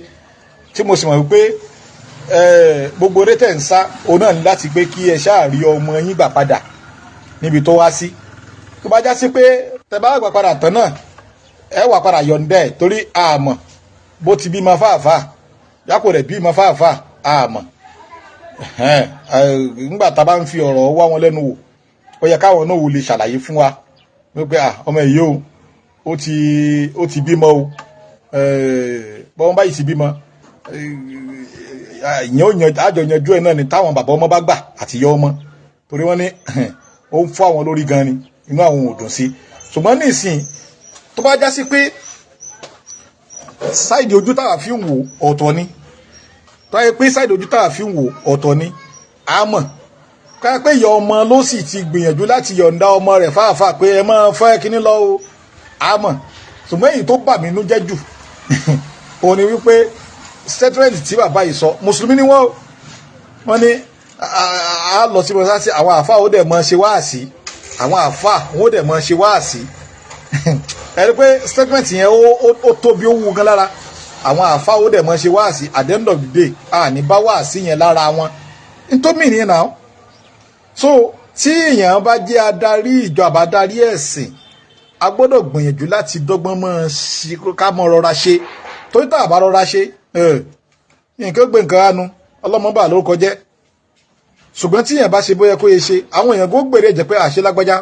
tí mo sì mọ̀ wípé gbogbo eré tẹ̀ ń sá òun náà ní láti pé kí ẹ ṣáà rí ọmọ yín gbà padà níbi tó wá sí. Tó bá já sí pé tẹ bá gbà padà tán náà, ẹ wà padà yọ̀ǹda ẹ̀, torí àmọ́ bó ti bímọ fáàfáà yàpò rẹ̀ bímọ fáàfáà àmọ́ nígbà tá a bá ń fi ọ̀rọ̀ wá wọn lẹ́nu wò, ó yẹ káwọn náà wò lè ṣàlàyé fún wa wípé ọmọ yìí o, ó ti bímọ o. Bọ́n báyìí ti bímọ, ìyẹn ò yan àjọ yanjú ẹ̀ náà ni táwọn bàbá ọmọ bá gbà àti yọ ọmọ, torí wọ́n ní ó ń fọ́ àwọn lórí gan ni, inú àwọn ò dùn sí. Ṣùgbọ́n nísìnyí, tó bá já sí pé side ojú táwa fi ń wò ọ̀tọ̀ ni, tó yẹ pé side ojú táwa fi ń wò ọ̀tọ̀ ni, a mọ̀ ká pé ìyá ọmọ ló sì ti gbìyànjú láti yọ̀ǹda ọmọ rẹ̀ fáfáà pé ẹ máa fẹ́ kíní lọ o, a mọ̀. Ṣùgbọ́n èyí tó bà mí nú jẹ́ jù òun ni wípé statement tí bàbá yìí sọ, mùsùlùmí ni wọ́n, wọ́n ní a lọ sí mọ́sálásí, àwọn àáfàá ó dẹ̀ mọ́ ṣe wáàsí, àwọn àáfàá wọn ó dẹ̀ mọ́ ṣe wáàsí. Ẹ rí pé statement yẹn ó tóbi, ó wú gan lára. Àwọn àáfàá ó dẹ̀ mọ́ ṣe wáàsí, at the end of the day, a ní bá wáàsí yẹn lára wọn nítorí nìyẹn náà. So tí èèyàn bá jẹ́ adarí ìjọ àbádarí ẹ̀sìn, a gbọ́dọ̀ gbìyànjú láti dọ́gbọ́n mọ́ ṣe, ká mọ́ rọra ṣe, torí tá a bá rọra ṣe, nǹkan gbé nǹkan ránu ọlọ́mọ bá lórúkọ jẹ́. Ṣùgbọ́n tí èèyàn bá ṣe bóyá kó yẹ ṣe, àwọn èèyàn kó gbèrè jẹ́ pé àṣẹ lágbájá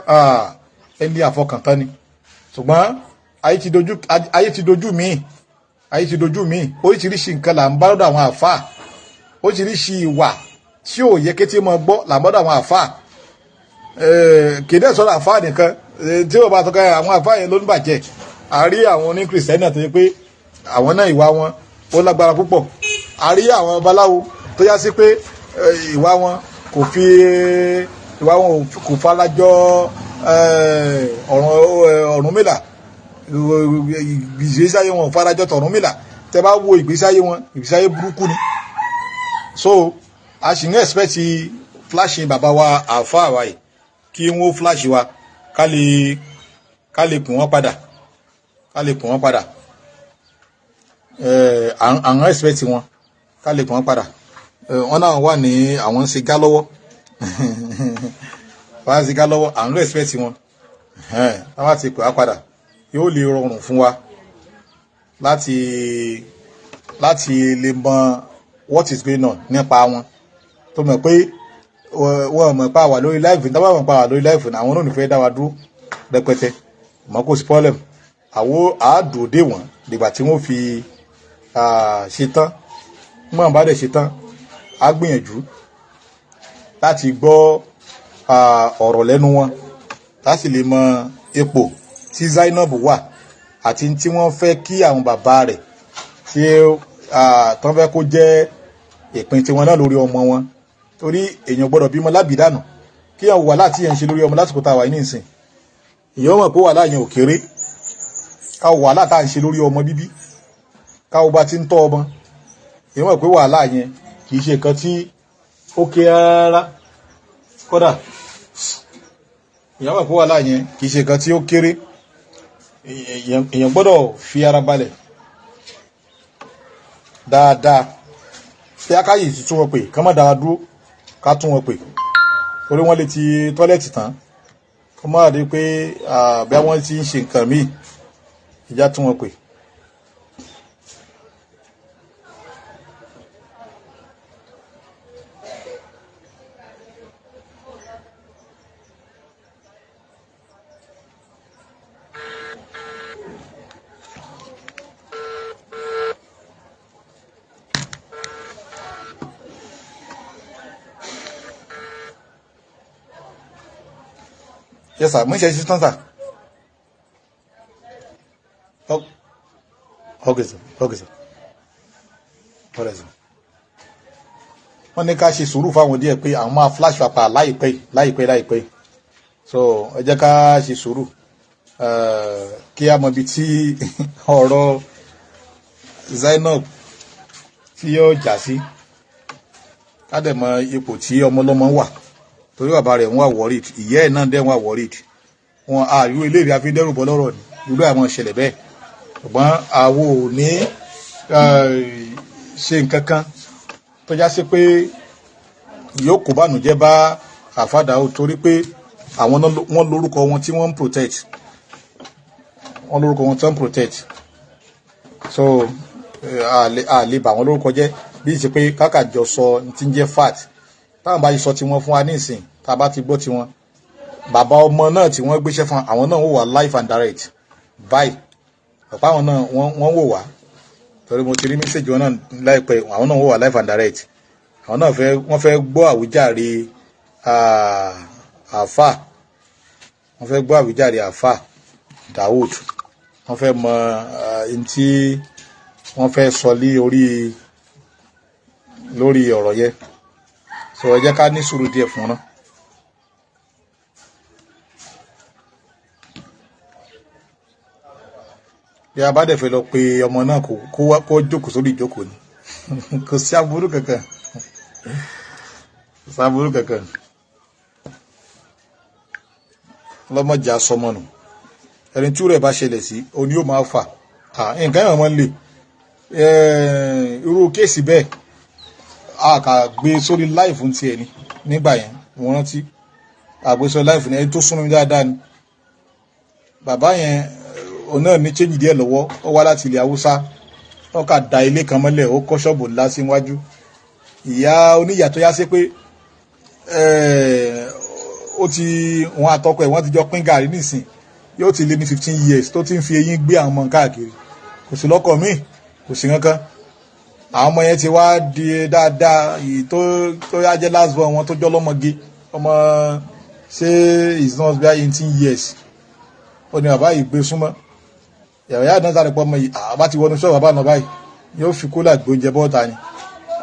ẹni àfọkàntán ni. Ṣùgbọ́n ayé ti dojú míì, ayé ti dojú míì. Oríṣiríṣi nǹkan là ń bá lọ́dọ̀ àwọn àfáà, oríṣiríṣi ìwà tí ò yẹ kétí mọ́ gbọ́ là ń bá lọ́dọ̀ àwọn àfáà. Kéde sọ̀rọ̀ àfáà nìkan tí ó bá tọ́ka àwọn àfáà yẹn ló ń bàjẹ́. A rí àwọn oní kìrìsìtẹ́nì tó yẹ pé àwọn náà, ìwà wọn ó lágbára púpọ̀. A rí àwọn babaláwo tó yá sí pé ìwà wọn kò fi ìwà wọn kò farajọ Ọ̀rúnmìlà. Ìgbésí ayé wọn ò farajọ tọ̀rúnmìlà. Tẹ bá wo ìgbésí ayé wọn, ìgbésí ayé burúkú ni. So a sì ń expect flashing bàbá wa àáfàá wa yìí, kí wọ́n flash wa, ká lè pè wọ́n padà, ká lè pè wọ́n padà. À ń expect wọn, ká lè pè wọ́n padà. Wọ́n náà wà ní àwọn ń ṣe gá lọ́wọ́, wọ́n á ṣe gá lọ́wọ́. À ń expect wọn. Wọ́n ti pè wá padà, yóò lè rọrùn fún wa láti lè mọ what is going on nípa wọn. Tó mọ̀ pé wọ́n mọ̀ pa wà lórí live, tá bá mọ̀ pa wà lórí live, àwọn náà ò ní fẹ́ dá wa dúró rẹpẹtẹ mọ́. Kò sí problem, àwo àádùn dé wọ́n dìgbà tí wọ́n fi ṣe tán. Mọ̀ bá dẹ̀ ṣe tán, á gbìyànjú láti gbọ́ ọ̀rọ̀ lẹ́nu wọn, láti lè mọ ipò tí Zainab wà àti tí wọ́n fẹ́ kí àwọn bàbá rẹ̀ tí tán fẹ́ kó jẹ́ ìpín tiwọn náà lórí ọmọ wọn, torí èèyàn gbọ́dọ̀ bímọ lábìdánù kí àwọn wàhálà tí yẹn ń ṣe lórí ọmọ lásìkò tá a wà ní ìsìn. Èèyàn mọ̀ pé wàhálà yẹn ò kéré. Káwọ wàhálà tá à ń ṣe lórí ọmọ bíbí, káwọ bá ti ń tọ́ ọmọ, èèyàn mọ̀ pé wàhálà yẹn kì í ṣe nǹkan tí ó kéré rárá. Kódà èèyàn mọ̀ pé wàhálà yẹn kì í ṣe nǹkan tí ó kéré. Èèyàn gbọ́dọ̀ fi ara balẹ̀ dáadáa. Tí a káyè ti tún wọn pè, kán má dára dúró, ká tún wọn pè, torí wọ́n lè ti toilet tán, kó má rí pé bí wọ́n ti ń ṣe nǹkan míì. Ìjà tún wọn pè. Yes sir, mo ń ṣe ṣe tán sir. Okay sir, okay sir. Alright sir. Wọ́n ní ká ṣe sùúrù fáwọn díẹ̀ pé àwọn máa flash wa pa láìpẹ́ láìpẹ́ láìpẹ́. So ẹ jẹ́ ká ṣe sùúrù kí a mọ ibi tí ọ̀rọ̀ Zainab tí yóò já sí, ká dẹ̀ mọ ipò tí ọmọ ọlọ́mọ wà, torí bàbá rẹ̀ ń wà worried, ìyá ẹ̀ náà dẹ̀ ń wà worried. Wọn àríwó eléyìí àfi dẹ́rù bọ́ lọ́rọ̀ ni irú àwọn ìṣẹ̀lẹ̀ bẹ́ẹ̀, ṣùgbọ́n àwo ò ní ṣe nǹkan kan tó já sí pé yóò kó bànújẹ́ bá àfàdà ó, torí pé àwọn náà wọ́n lórúkọ wọn tí wọ́n ń protect, wọ́n lórúkọ wọn tí wọ́n ń protect. So a lè bà wọ́n lórúkọ jẹ́ bí ìṣe pé kákàjọ sọ ti ń jẹ́ fact. Táwọn bá yìí sọ tiwọn fún wa nísìn, tá a bá ti gbọ́ tiwọn, bàbá ọmọ náà tí wọ́n gbéṣẹ́ fún, àwọn náà wò wá live and direct báyìí. Ọ̀pá àwọn náà wọ́n wò wá, torí mo ti rí message wọn náà láìpẹ́. Àwọn náà wò wá live and direct. Àwọn náà fẹ́, wọ́n fẹ́ gbọ́ àwíjàre àáfà, wọ́n fẹ́ gbọ́ àwíjàre àáfà Dawood. Wọ́n fẹ́ mọ n tí wọ́n fẹ́ sọ lé orí lórí ọ̀rọ̀ yẹn. So ẹ jẹ́ ká ní sùúrù díẹ̀ fún wọn náà. Bí a bá dẹ̀ fẹ́ lọ pe ọmọ náà, kó wá kó jókòó sórí ìjókòó ni, kò sí aburú kankan, kò sí aburú kankan. Lọ́mọdé asọmọ nù, ẹni tí rẹ̀ bá ṣẹlẹ̀ sí òní yóò máa fà nǹkan yẹn máa ń lè irú case bẹ́ẹ̀. A kà gbé sórí live ń tiẹ̀ ni nígbà yẹn. Mo rántí àgbésọ live ní ẹni tó súnmọ́ mi dáadáa ni. Bàbá yẹn, òun náà ní change díẹ̀ lọ́wọ́. Ó wá láti ilẹ̀ Haúsá, ó kà da ilé kan mọ́lẹ̀, ó kọ́ ṣọ́ọ̀bù ńlá síwájú. Ìyá oníyà tó yá sí pé ó ti wọn àtọkọ ẹ̀ wọ́n ti jọ pín gàrí nísìn, yóò ti lé ní 15 years tó ti ń fi eyín gbé àwọn ọmọ káàkiri. Kò sí lọ́kọ míì, kò sí kankan. Àwọn ọmọ yẹn ti wá di dáadáa. Èyí tó yá jẹ́ last born wọn tó jọ́ lọ́mọge, ọmọ ṣé is not bí 18 years, ó ní bàbá yìí gbé súnmọ́ ìyàwó yàrá náà. Sáré pọ̀ ọmọ yìí àbá ti wọnú ṣọ́ọ̀bù bàbá náà báyìí, yóò fi kólà gbóúnjẹ bọ́ọ̀ta ni.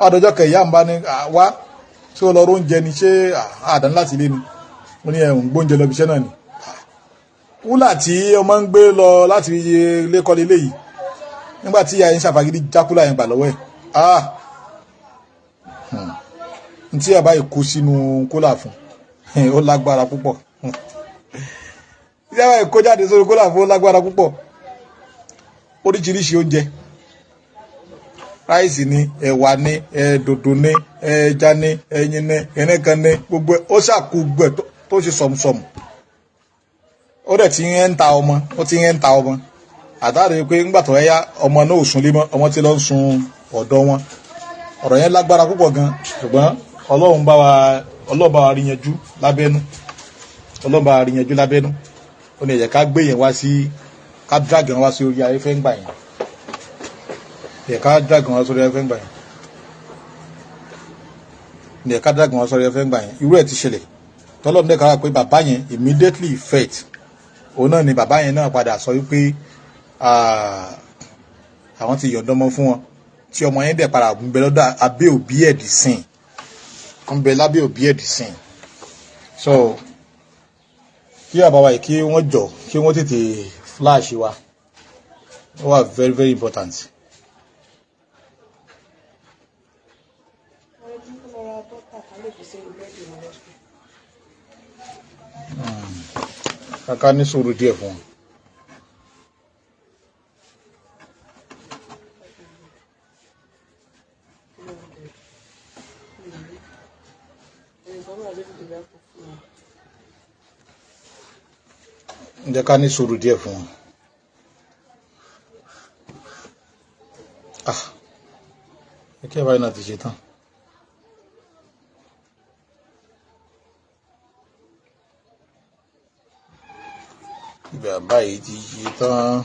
Ọdọjọ́ kẹ, ìyá ń bá ní wá ṣé ó lọ róúnjẹ ni, ṣé àdán láti ilé ni? Ó ní ẹ̀hún gbóúnjẹ lọ ibiṣẹ́ náà ni. Kúlà tí ọmọ ń gbé lọ láti ilé kọ́lé ilé yìí, nígbà tí ìyá yẹn ń ṣàfagídí já kúlà yẹn gbà lọ́wọ́ ẹ̀, n tí àbá yìí kó sínú kólà fún, ó lágbára púpọ̀. Tí àbá yìí kó jáde sórí kólà fún, ó lágbára púpọ̀. Oríṣiríṣi oúnjẹ, rice ni, ẹ̀wà ni, dòdò ni, ẹja ni, ẹyin ni, ẹnìkan ni, gbogbo ẹ̀ ó ṣàkó gbogbo ẹ̀ tó ṣe sọ̀mùsọ̀mù. Ó dẹ̀ ti ń ta ọmọ, ó ti ń ta ọmọ àtàrí pé ńgbà tó yá, ọmọ náà ò sunlé mọ́, ọmọ tí lọ ń sun ọ̀dọ̀ wọn. Ọ̀rọ̀ yẹn lágbára púpọ̀ gan, ṣùgbọ́n Ọlọ́run bá wa, Ọlọ́run bá wa rí yanjú lábẹ́nú, Ọlọ́run bá wa rí yanjú lábẹ́nú. Ó ní ẹ̀jẹ̀ ká gbé yẹn wá sí, ká drag yẹn wá sí orí ayéfẹ́ ń gbà yẹn, ẹ̀jẹ̀ ká drag yẹn wá sórí ayéfẹ́ ń gbà yẹn, ẹ̀jẹ̀ ká drag yẹn wá sórí ayéfẹ́ ń gbà yẹn. Irú ẹ̀ ti ṣẹlẹ̀ tọ́lọ́run dẹ́ kára pé bàbá yẹn immediately effect òun náà ni bàbá yẹn náà padà sọ wípé àwọn ti yọ̀ǹda ọmọ fún wọn, tí ọmọ yẹn dẹ̀ padà ń bẹ lọ́dọ̀ abẹ́ òbí ẹ̀ dì sìn, ń bẹ lábẹ́ òbí ẹ̀ dì sìn. So kí bàbá wa yìí kí wọ́n jọ kí wọ́n tètè flash wa, ó wà very very important. Wọ́n ti ń lọ ra bọ́tà ká lè fi sínú búrẹ́dì wọn lọ́sùn. Kàkà ní sùúrù díẹ̀ fún wọn. Ẹnìkan wà lórí ìdìbò kò fún wọn. Ǹjẹ́ ká ní sùúrù díẹ̀ fún wọn. Ah, kí ẹ báyìí náà ti ṣe tán. Ibà báyìí ti ṣe tán.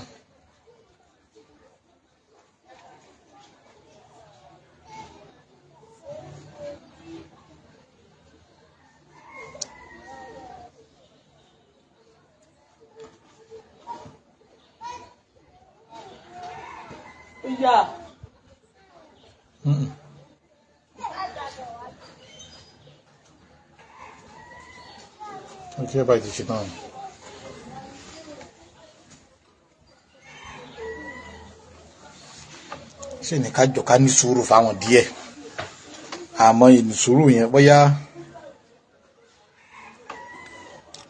Ó yá. Kí ẹ báyìí ti ṣe tán. Ṣé ní ká jọ ká ní sùúrù fáwọn díẹ̀, àmọ́ ìní sùúrù yẹn bóyá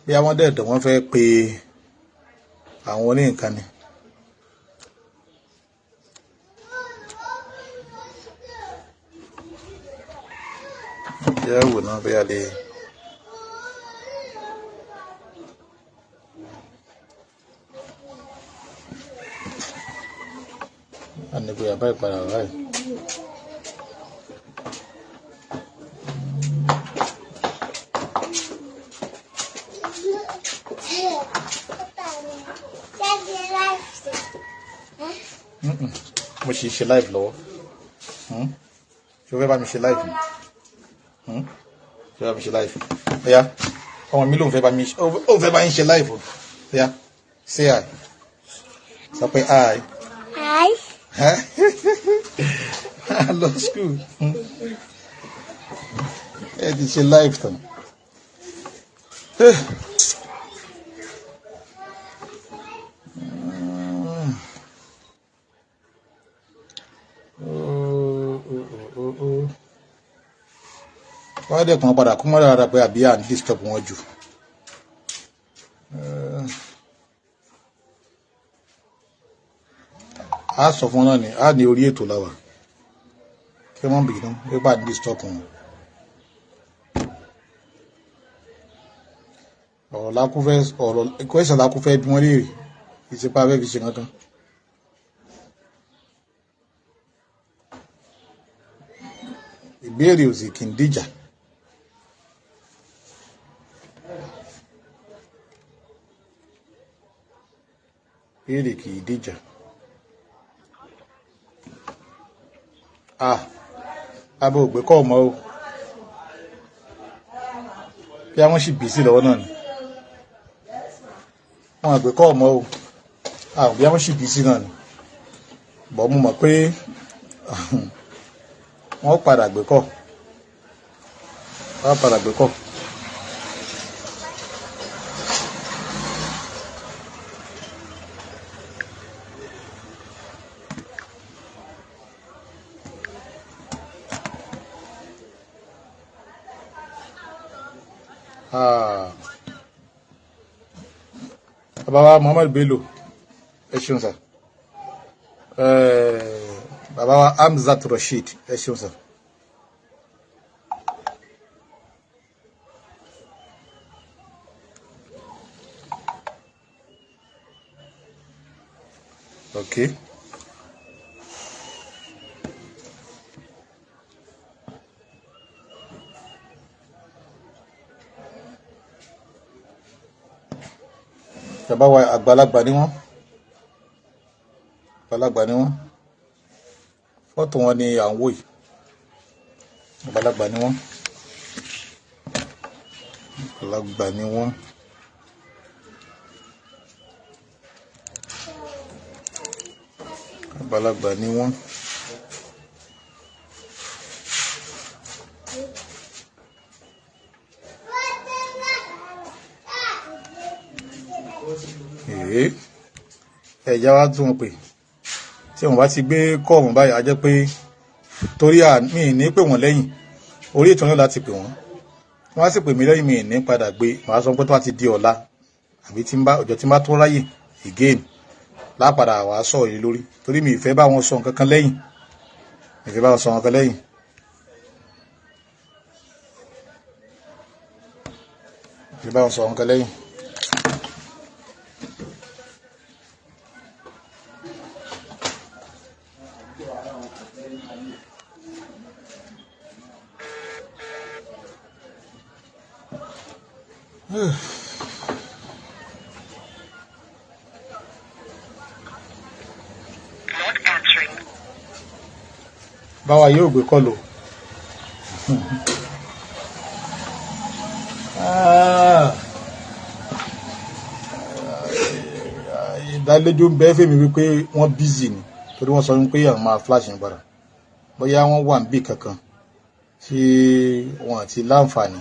bóyá wọ́n dẹ̀dọ̀ wọ́n fẹ́ pe àwọn oníǹkan ni. Jẹ́ wò náà bóyá lè. A ní bóyá báyìí padà báyìí. Mm-mm. Mo ṣì ṣe live lọ́wọ́. Hmm? Ṣé o fẹ́ bá mi ṣe live ni? Hmm? Ṣé o fẹ́ bá mi ṣe live? Ọ̀yá, ọmọ mi lòun fẹ́ bá mi ṣe, ó fẹ́ bá yín ṣe live o. Ọ̀yá, say hi. Sọ pé hi. Hi. Lọ school. Ẹ ti ṣe live tán. Oh, oh, oh, oh, oh. Wọ́n á dẹ̀ kàn padà kó mọ́ dára pé àbí à ń disturb wọn jù. A sọ fún wọn náà ni a ní orí ètò láwà kí wọ́n bìnú wípé à ń disturb wọn. Ọ̀rọ̀ lákúfẹ́, ọ̀rọ̀ kwẹ́sàn lákúfẹ́ bí wọ́n léèrè ìsepá fẹ́ fi ṣe kankan. Ìbéèrè ò sì kì í dìjà. Ìbéèrè kì í dìjà. Ah, abo ògbé kọ́ ọmọ o. Bí àwọn sì bì sí lọ́wọ́ náà ni. Wọn àgbẹ̀ kọ́ ọmọ o. Ah, bí àwọn sì bì sí náà ni. Bọ̀ mo mọ̀ pé wọ́n padà gbé kọ́. Wọ́n padà gbé kọ́. Ah. Bàbá wa Muhammad Bello, ẹ ṣeun sir. Bàbá wa Hamzat Rasheed, ẹ ṣeun sir. Okay. Bàbá wa, àgbàlagbà ni wọ́n, àgbàlagbà ni wọ́n. Fọ́tò wọn ni à ń wò yìí. Àgbàlagbà ni wọ́n, àgbàlagbà ni wọ́n. Àgbàlagbà ni wọ́n. Èé, ẹ̀já wa tún wọn pè. Tí wọn bá ti gbé kọ́ọ̀mù báyìí, á jẹ́ pé torí à mí ní pè wọ́n lẹ́yìn orí ètò náà láti pè wọ́n. Wọ́n á sì pè mí lẹ́yìn, mi ní padà gbé. Màá sọ pé tó bá ti di ọ̀la àbí tí ń bá ọjọ́ tí ń bá tó ráyè again lápadà wàá sọ̀rọ̀ yìí lórí, torí mi ì fẹ́ bá wọn sọ nǹkan kan lẹ́yìn, mi ì fẹ́ bá wọn sọ nǹkan kan lẹ́yìn. Mi ì fẹ́ bá wọn sọ nǹkan lẹ́yìn. Not answering. Báwa yóò gbé kọ́ lò. Ah. Ìdálẹ́jọ́ ń bẹ́ fèmí wípé wọ́n busy ni, torí wọ́n sọ wípé àwọn máa flash ní padà. Bóyá wọ́n wà níbì kankan tí wọ́n àti láǹfààní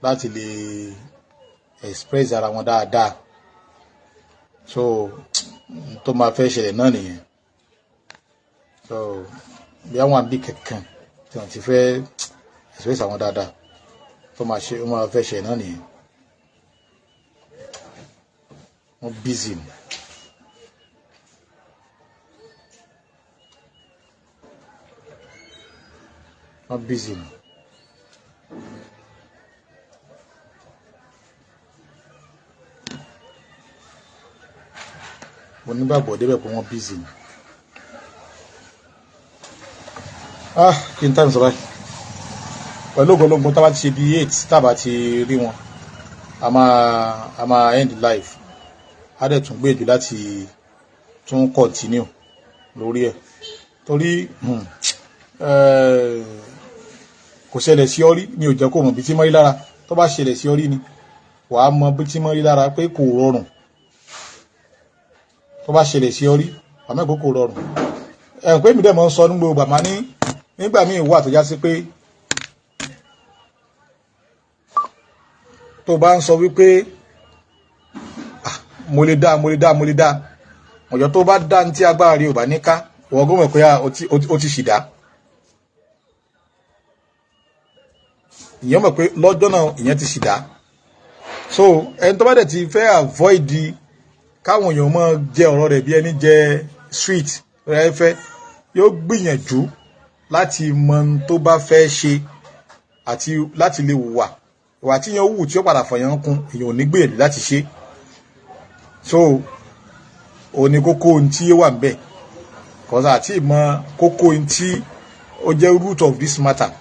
láti lè express ara wọn dáadáa. So n tó máa fẹ́ ṣẹlẹ̀ náà nìyẹn. So bí àwọn àbí kankan tí wọ́n ti fẹ́ express àwọn dáadáa, tó máa ṣe, ó máa fẹ́ ṣẹlẹ̀ náà nìyẹn. Wọ́n busy ni. Wọ́n busy ni. Mo nígbàgbọ́ débẹ̀ pé wọ́n busy ni. Ah, kí n time sọ báyìí? Pẹ̀lú ògbólógbó, tá bá ti ṣe bí 8, tá bá ti rí wọn, a máa end live. A dẹ̀ tún gbèjú láti tún continue lórí ẹ̀, torí kò ṣẹlẹ̀ sí ọ rí ni ò jẹ́ kó mọ̀ bí tí mọ́ rí lára. Tó bá ṣẹlẹ̀ sí ọ rí ni wàá mọ bí tí mọ́ rí lára pé kò rọrùn. Tó bá ṣẹlẹ̀ sí ọ rí, wàá mọ̀ pé kò rọrùn. Ẹ̀ pé mi dẹ̀ mọ́ ń sọ ní gbogbo àmọ́ ní nígbà míì wà tó já sí pé tó bá ń sọ wípé, "Ah, mo lè dá, mo lè dá, mo lè dá," ọjọ́ tó bá dá ní tí agbára rí ò bá ní ká, ìwọ gómìnà pé ó ti ṣìdá. Ìyẹn mọ̀ pé lọ́jọ́ náà ìyẹn ti ṣìdá. So ẹni tó bá dẹ̀ ti fẹ́ avoid káwọn èèyàn máa jẹ ọ̀rọ̀ rẹ̀ bí ẹni jẹ sweet rẹ̀ fẹ́, yóò gbìyànjú láti mọ ohun tó bá fẹ́ ṣe àti láti lè hùwà ìwà tí yẹn wù tí ó padà fọyán kún. Èèyàn ò ní gbìyànjú láti ṣe. So òun ni kókó ohun tí ó wà ń bẹ̀ kọ́sà àti ìmọ̀ kókó ohun tí ó jẹ́ root of this matter.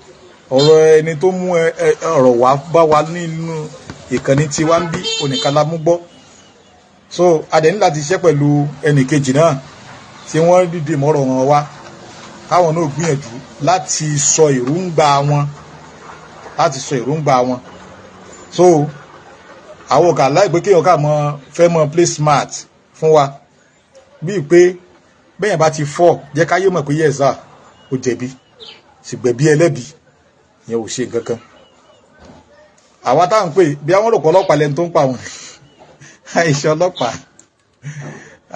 Ọ̀rọ̀ ẹni tó mú ọ̀rọ̀ wá bá wa nínú ìkànnì tí wá ń bí onìkan la mú gbọ́. So a dẹ̀ ní láti ṣiṣẹ́ pẹ̀lú ẹnì kejì náà tí wọ́n dìde mọ́rọ̀ wọn wá, káwọn náà gbìyànjú láti sọ èròǹgbà wọn, láti sọ èròǹgbà wọn. So àwọn ọ̀kà láìpẹ́ kéèyàn ká mọ fẹ́ mọ play smart fún wa bíi pé bẹ́yẹn bá ti fọ́, jẹ́ káyé mọ̀ pé yes sir, ó jẹ̀bi, sì gbẹ̀bí ẹlẹ́bi. Ìyẹn ò ṣe nǹkan kan. Àwa táwọn ń pè bí àwọn rò pé ọlọ́pàá lẹni tó ń pa wọn, àìṣe ọlọ́pàá,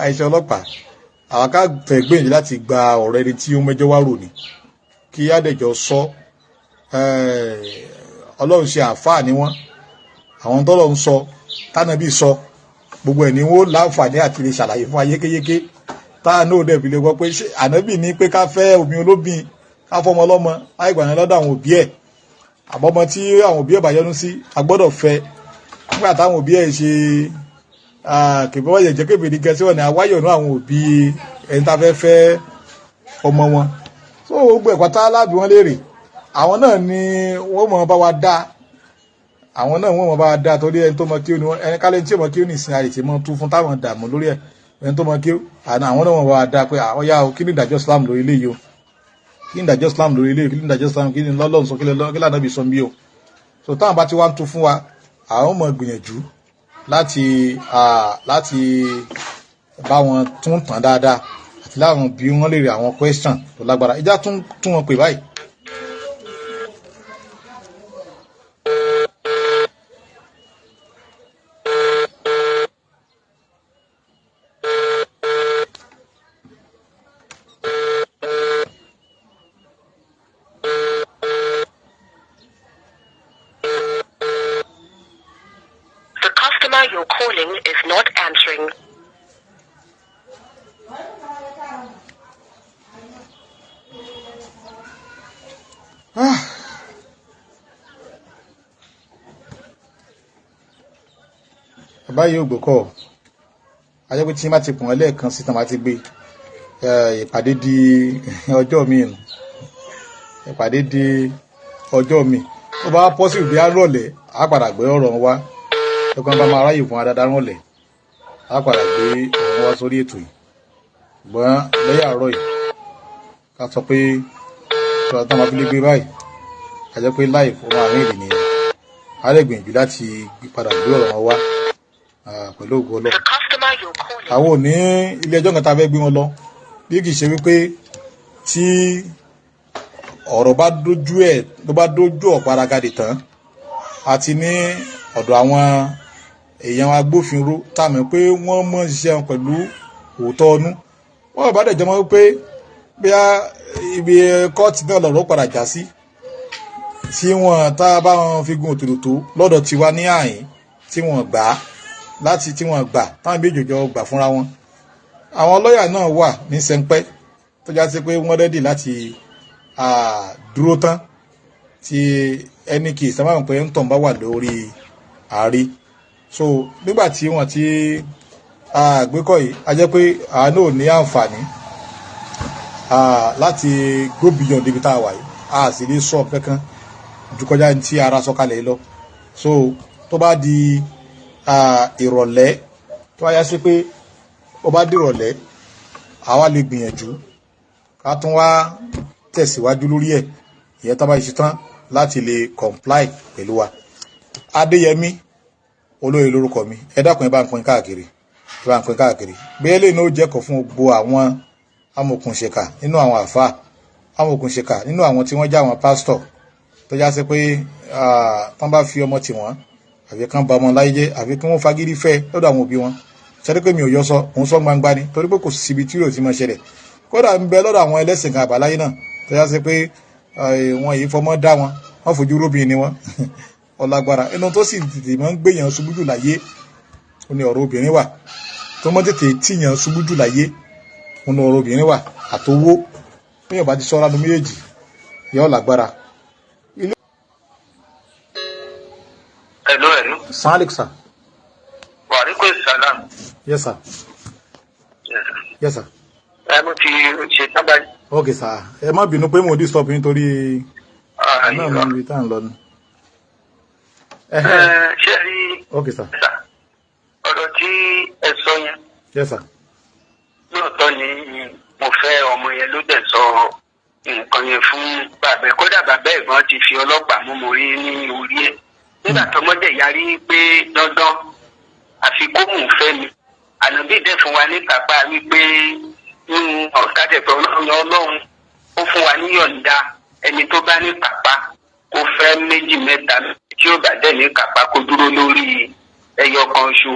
àìṣe ọlọ́pàá. Àwa ká fẹ́ gbìyànjú láti gba ọ̀rọ̀ ẹni tí ó mẹ́jọ wá rò ní kí á dẹ̀jọ sọ. Ọlọ́run ṣe àáfàá ni wọ́n. Àwọn tọ́lọ̀ ń sọ, tánàbí sọ, gbogbo ẹ̀ ní wọ́n láǹfààní àti lè ṣàlàyé fún wa yékéyéké, táà náà dẹ̀ fi lè gbọ́ pé ṣé ànábì ní pé ká fẹ́ omi olóbìn, ká fọmọ ọlọ́mọ láì gbà yẹn lọ́dọ̀ àwọn òbí ẹ̀, àbọ̀mọ tí àwọn òbí ẹ̀ bá yọnu sí, a gbọ́dọ̀ fẹ́ nígbà táwọn òbí ẹ̀ ṣe kèbí wọ́n yẹ jẹ́ kébì ní gẹ̀ẹ́sì wọn ni àwáyọ̀nù àwọn òbí ẹni tá a fẹ́ fẹ́ ọmọ wọn. So gbogbo ẹ̀ pátá lábí wọn léèrè. Àwọn náà ni wọ́n mọ̀ bá wa dá. Àwọn náà wọ́n mọ̀ bá dá, torí ẹni tó mọ kí ó ní wọ́n, ẹni kálẹ̀ tí ó mọ kí ó ní ìsìn àyè tí mọ́ tú fún táwọn dààmú lórí ẹ̀. Ẹni tó mọ kí ó àná, àwọn náà wọ́n bá dá pé ọ̀yá o, kí ni ìdájọ́ Islam lórí ilé yìí o, kí ni ìdájọ́ Islam lórí ilé yìí, kí ni ìdájọ́ Islam, kí ni lọ́lọ́run sọ, kí lànà bí sọ bí o. So táwọn bá ti wá ń tú fún wa, àwọn mọ̀ gbìyànjú láti bá wọn tún tàn dáadáa àti láwọn bí wọ́n lè rí àwọn question tó lágbára. Ìjà tún tún wọn pè báyìí. The customer you're calling is not answering. Bàbá yìí ò gbọ́kọ̀ ajẹ́ pé tí má ti pọ̀n lẹ́ẹ̀kan sí tán bá ti gbé ìpàdé di ọjọ́ mi nù, ìpàdé di ọjọ́ mi. Tó bá pọ́sì bí á rọ̀lẹ́, á padà gbé ọ̀rọ̀ wá. Ẹ̀kọ́ bá máa ráyè fún wa dáadáa rọ̀lẹ́, á padà gbé ọ̀rọ̀ wá sórí ètò yìí. Ṣùgbọ́n lẹ́yìn àárọ̀ yìí, ká sọ pé tọ́lá tán máa fi lè gbé báyìí, a jẹ́ pé live ó máa rìn ìrìn nìyẹn. Á lè gbìyànjú láti padà gbé ọ̀rọ̀ wọn wá pẹ̀lú ògo Ọlọ́run. The customer you're calling. Àwọn ò ní ilé ẹjọ́ kan tá a fẹ́ gbé wọn lọ, bí kì í ṣe wípé tí ọ̀rọ̀ bá dójú ẹ̀, ló bá dójú ọ̀gbaradì tán, àti ní ọ̀dọ̀ àwọn èèyàn agbófinró tá a mọ̀ pé wọ́n mọ̀ ń ṣiṣẹ́ wọn pẹ̀lú òótọ́ ọnú. Wọ́n bá dẹ̀ jọmọ́ wípé bí ibi kóòtù náà lọ̀rọ̀ padà já sí, tí wọ́n tá a bá wọn fi gun òtòlótò lọ́dọ̀ tiwa ní àyín, tí wọ́n gbà á láti tí wọ́n gbà táwọn méjì jọ gbà fúnra wọn, àwọn lọ́ọ̀yà náà wà ní sẹńpẹ́ tó já sí pé wọ́n rẹ́dì láti dúró tán tí ẹni kì í sábà mọ̀ pé ń tàn bá wà lórí àárí. So nígbà tí wọ́n ti gbékọ̀ yìí, a jẹ́ pé àánú ò ní àǹfààní láti go beyond ibi tá a wà yìí. A sì lè sọ kankan ju kọjá ní tí ara sọ kalẹ̀ lọ. So tó bá di ìrọ̀lẹ́, tó bá yá sí pé ó bá di ìrọ̀lẹ́, àwa lè gbìyànjú ká tún wá tẹ̀síwájú lórí ẹ̀. Ìyẹn tá bá ṣe tán láti lè comply pẹ̀lú wa. Adéyẹmí Olóyè lórúkọ mi. Ẹ dákun, ẹ bá ń pín káàkiri, ẹ bá ń pín káàkiri. Bẹ́ẹ̀ lè ní ó jẹ́kọ̀ọ́ fún gbogbo àwọn amòòkùnṣèkà nínú àwọn àfáà, amòòkùnṣèkà nínú àwọn tí wọ́n jẹ́ àwọn pásítọ̀, tó já sí pé tán bá fi ọmọ tì wọ́n, àbí kán ba ọmọ láyé jẹ́, àbí kí wọ́n fagídí fẹ́ lọ́dọ̀ àwọn òbí wọn. Ṣẹ́ni pé mi ò yọ sọ, òun sọ gbangba ni, torí pé kò síbi tí yóò ti máa ṣẹlẹ̀. Kódà ń bẹ lọ́dọ̀ àwọn ẹlẹ́sìn kan àbáláyé náà tó já sí pé wọn yìí fọmọ dá wọn, wọn fojú róbìn ni wọn ọlágbára. Inú tó sì tètè máa ń gbèyàn ṣubú jù láyé ó ní ọ̀rọ̀ obìnrin wà. Tó mọ́ tètè tíyàn ṣubú jù láyé ó ní ọ̀rọ̀ obìnrin wà àtowó. Bí yóò bá ti sọ́ra nu méjèèjì, yóò lágbára. Hello, hello. Salik sir. Wa alaikum salam. Yes sir. Yes, sir. Yes sir. Ẹ mo ti ṣe tán báyìí. Ok sir, ẹ má bínú pé mo disturb yín torí Ah, náà irọ́. mi ibi tá à ń lọ ni. Ẹ ṣé rí Ok sir. sà, ọ̀rọ̀ tí ẹ sọ yẹn, Yes sir. lóòótọ́ ni mo fẹ́ ọmọ yẹn, ló dẹ̀ sọ nǹkan yẹn fún bàbá ẹ̀. Kódà bàbá ẹ̀ gan ti fi ọlọ́pàá mú mo rí ní orí ẹ̀ nígbà tọmọdé yarí pé dandan àfi kó mò ń fẹ́ mi. Ànábì dẹ̀ fún wa ní kápá wípé nínú ọ̀kadẹ̀pẹ̀ Ọlọ́run, Ọlọ́run ó fún wa níyọ̀ǹda, ẹni tó bá ní kápá kó fẹ́ méjì, mẹ́ta, tí ó bá dẹ̀ ní kápá kó dúró lórí ẹyọ kan ṣo.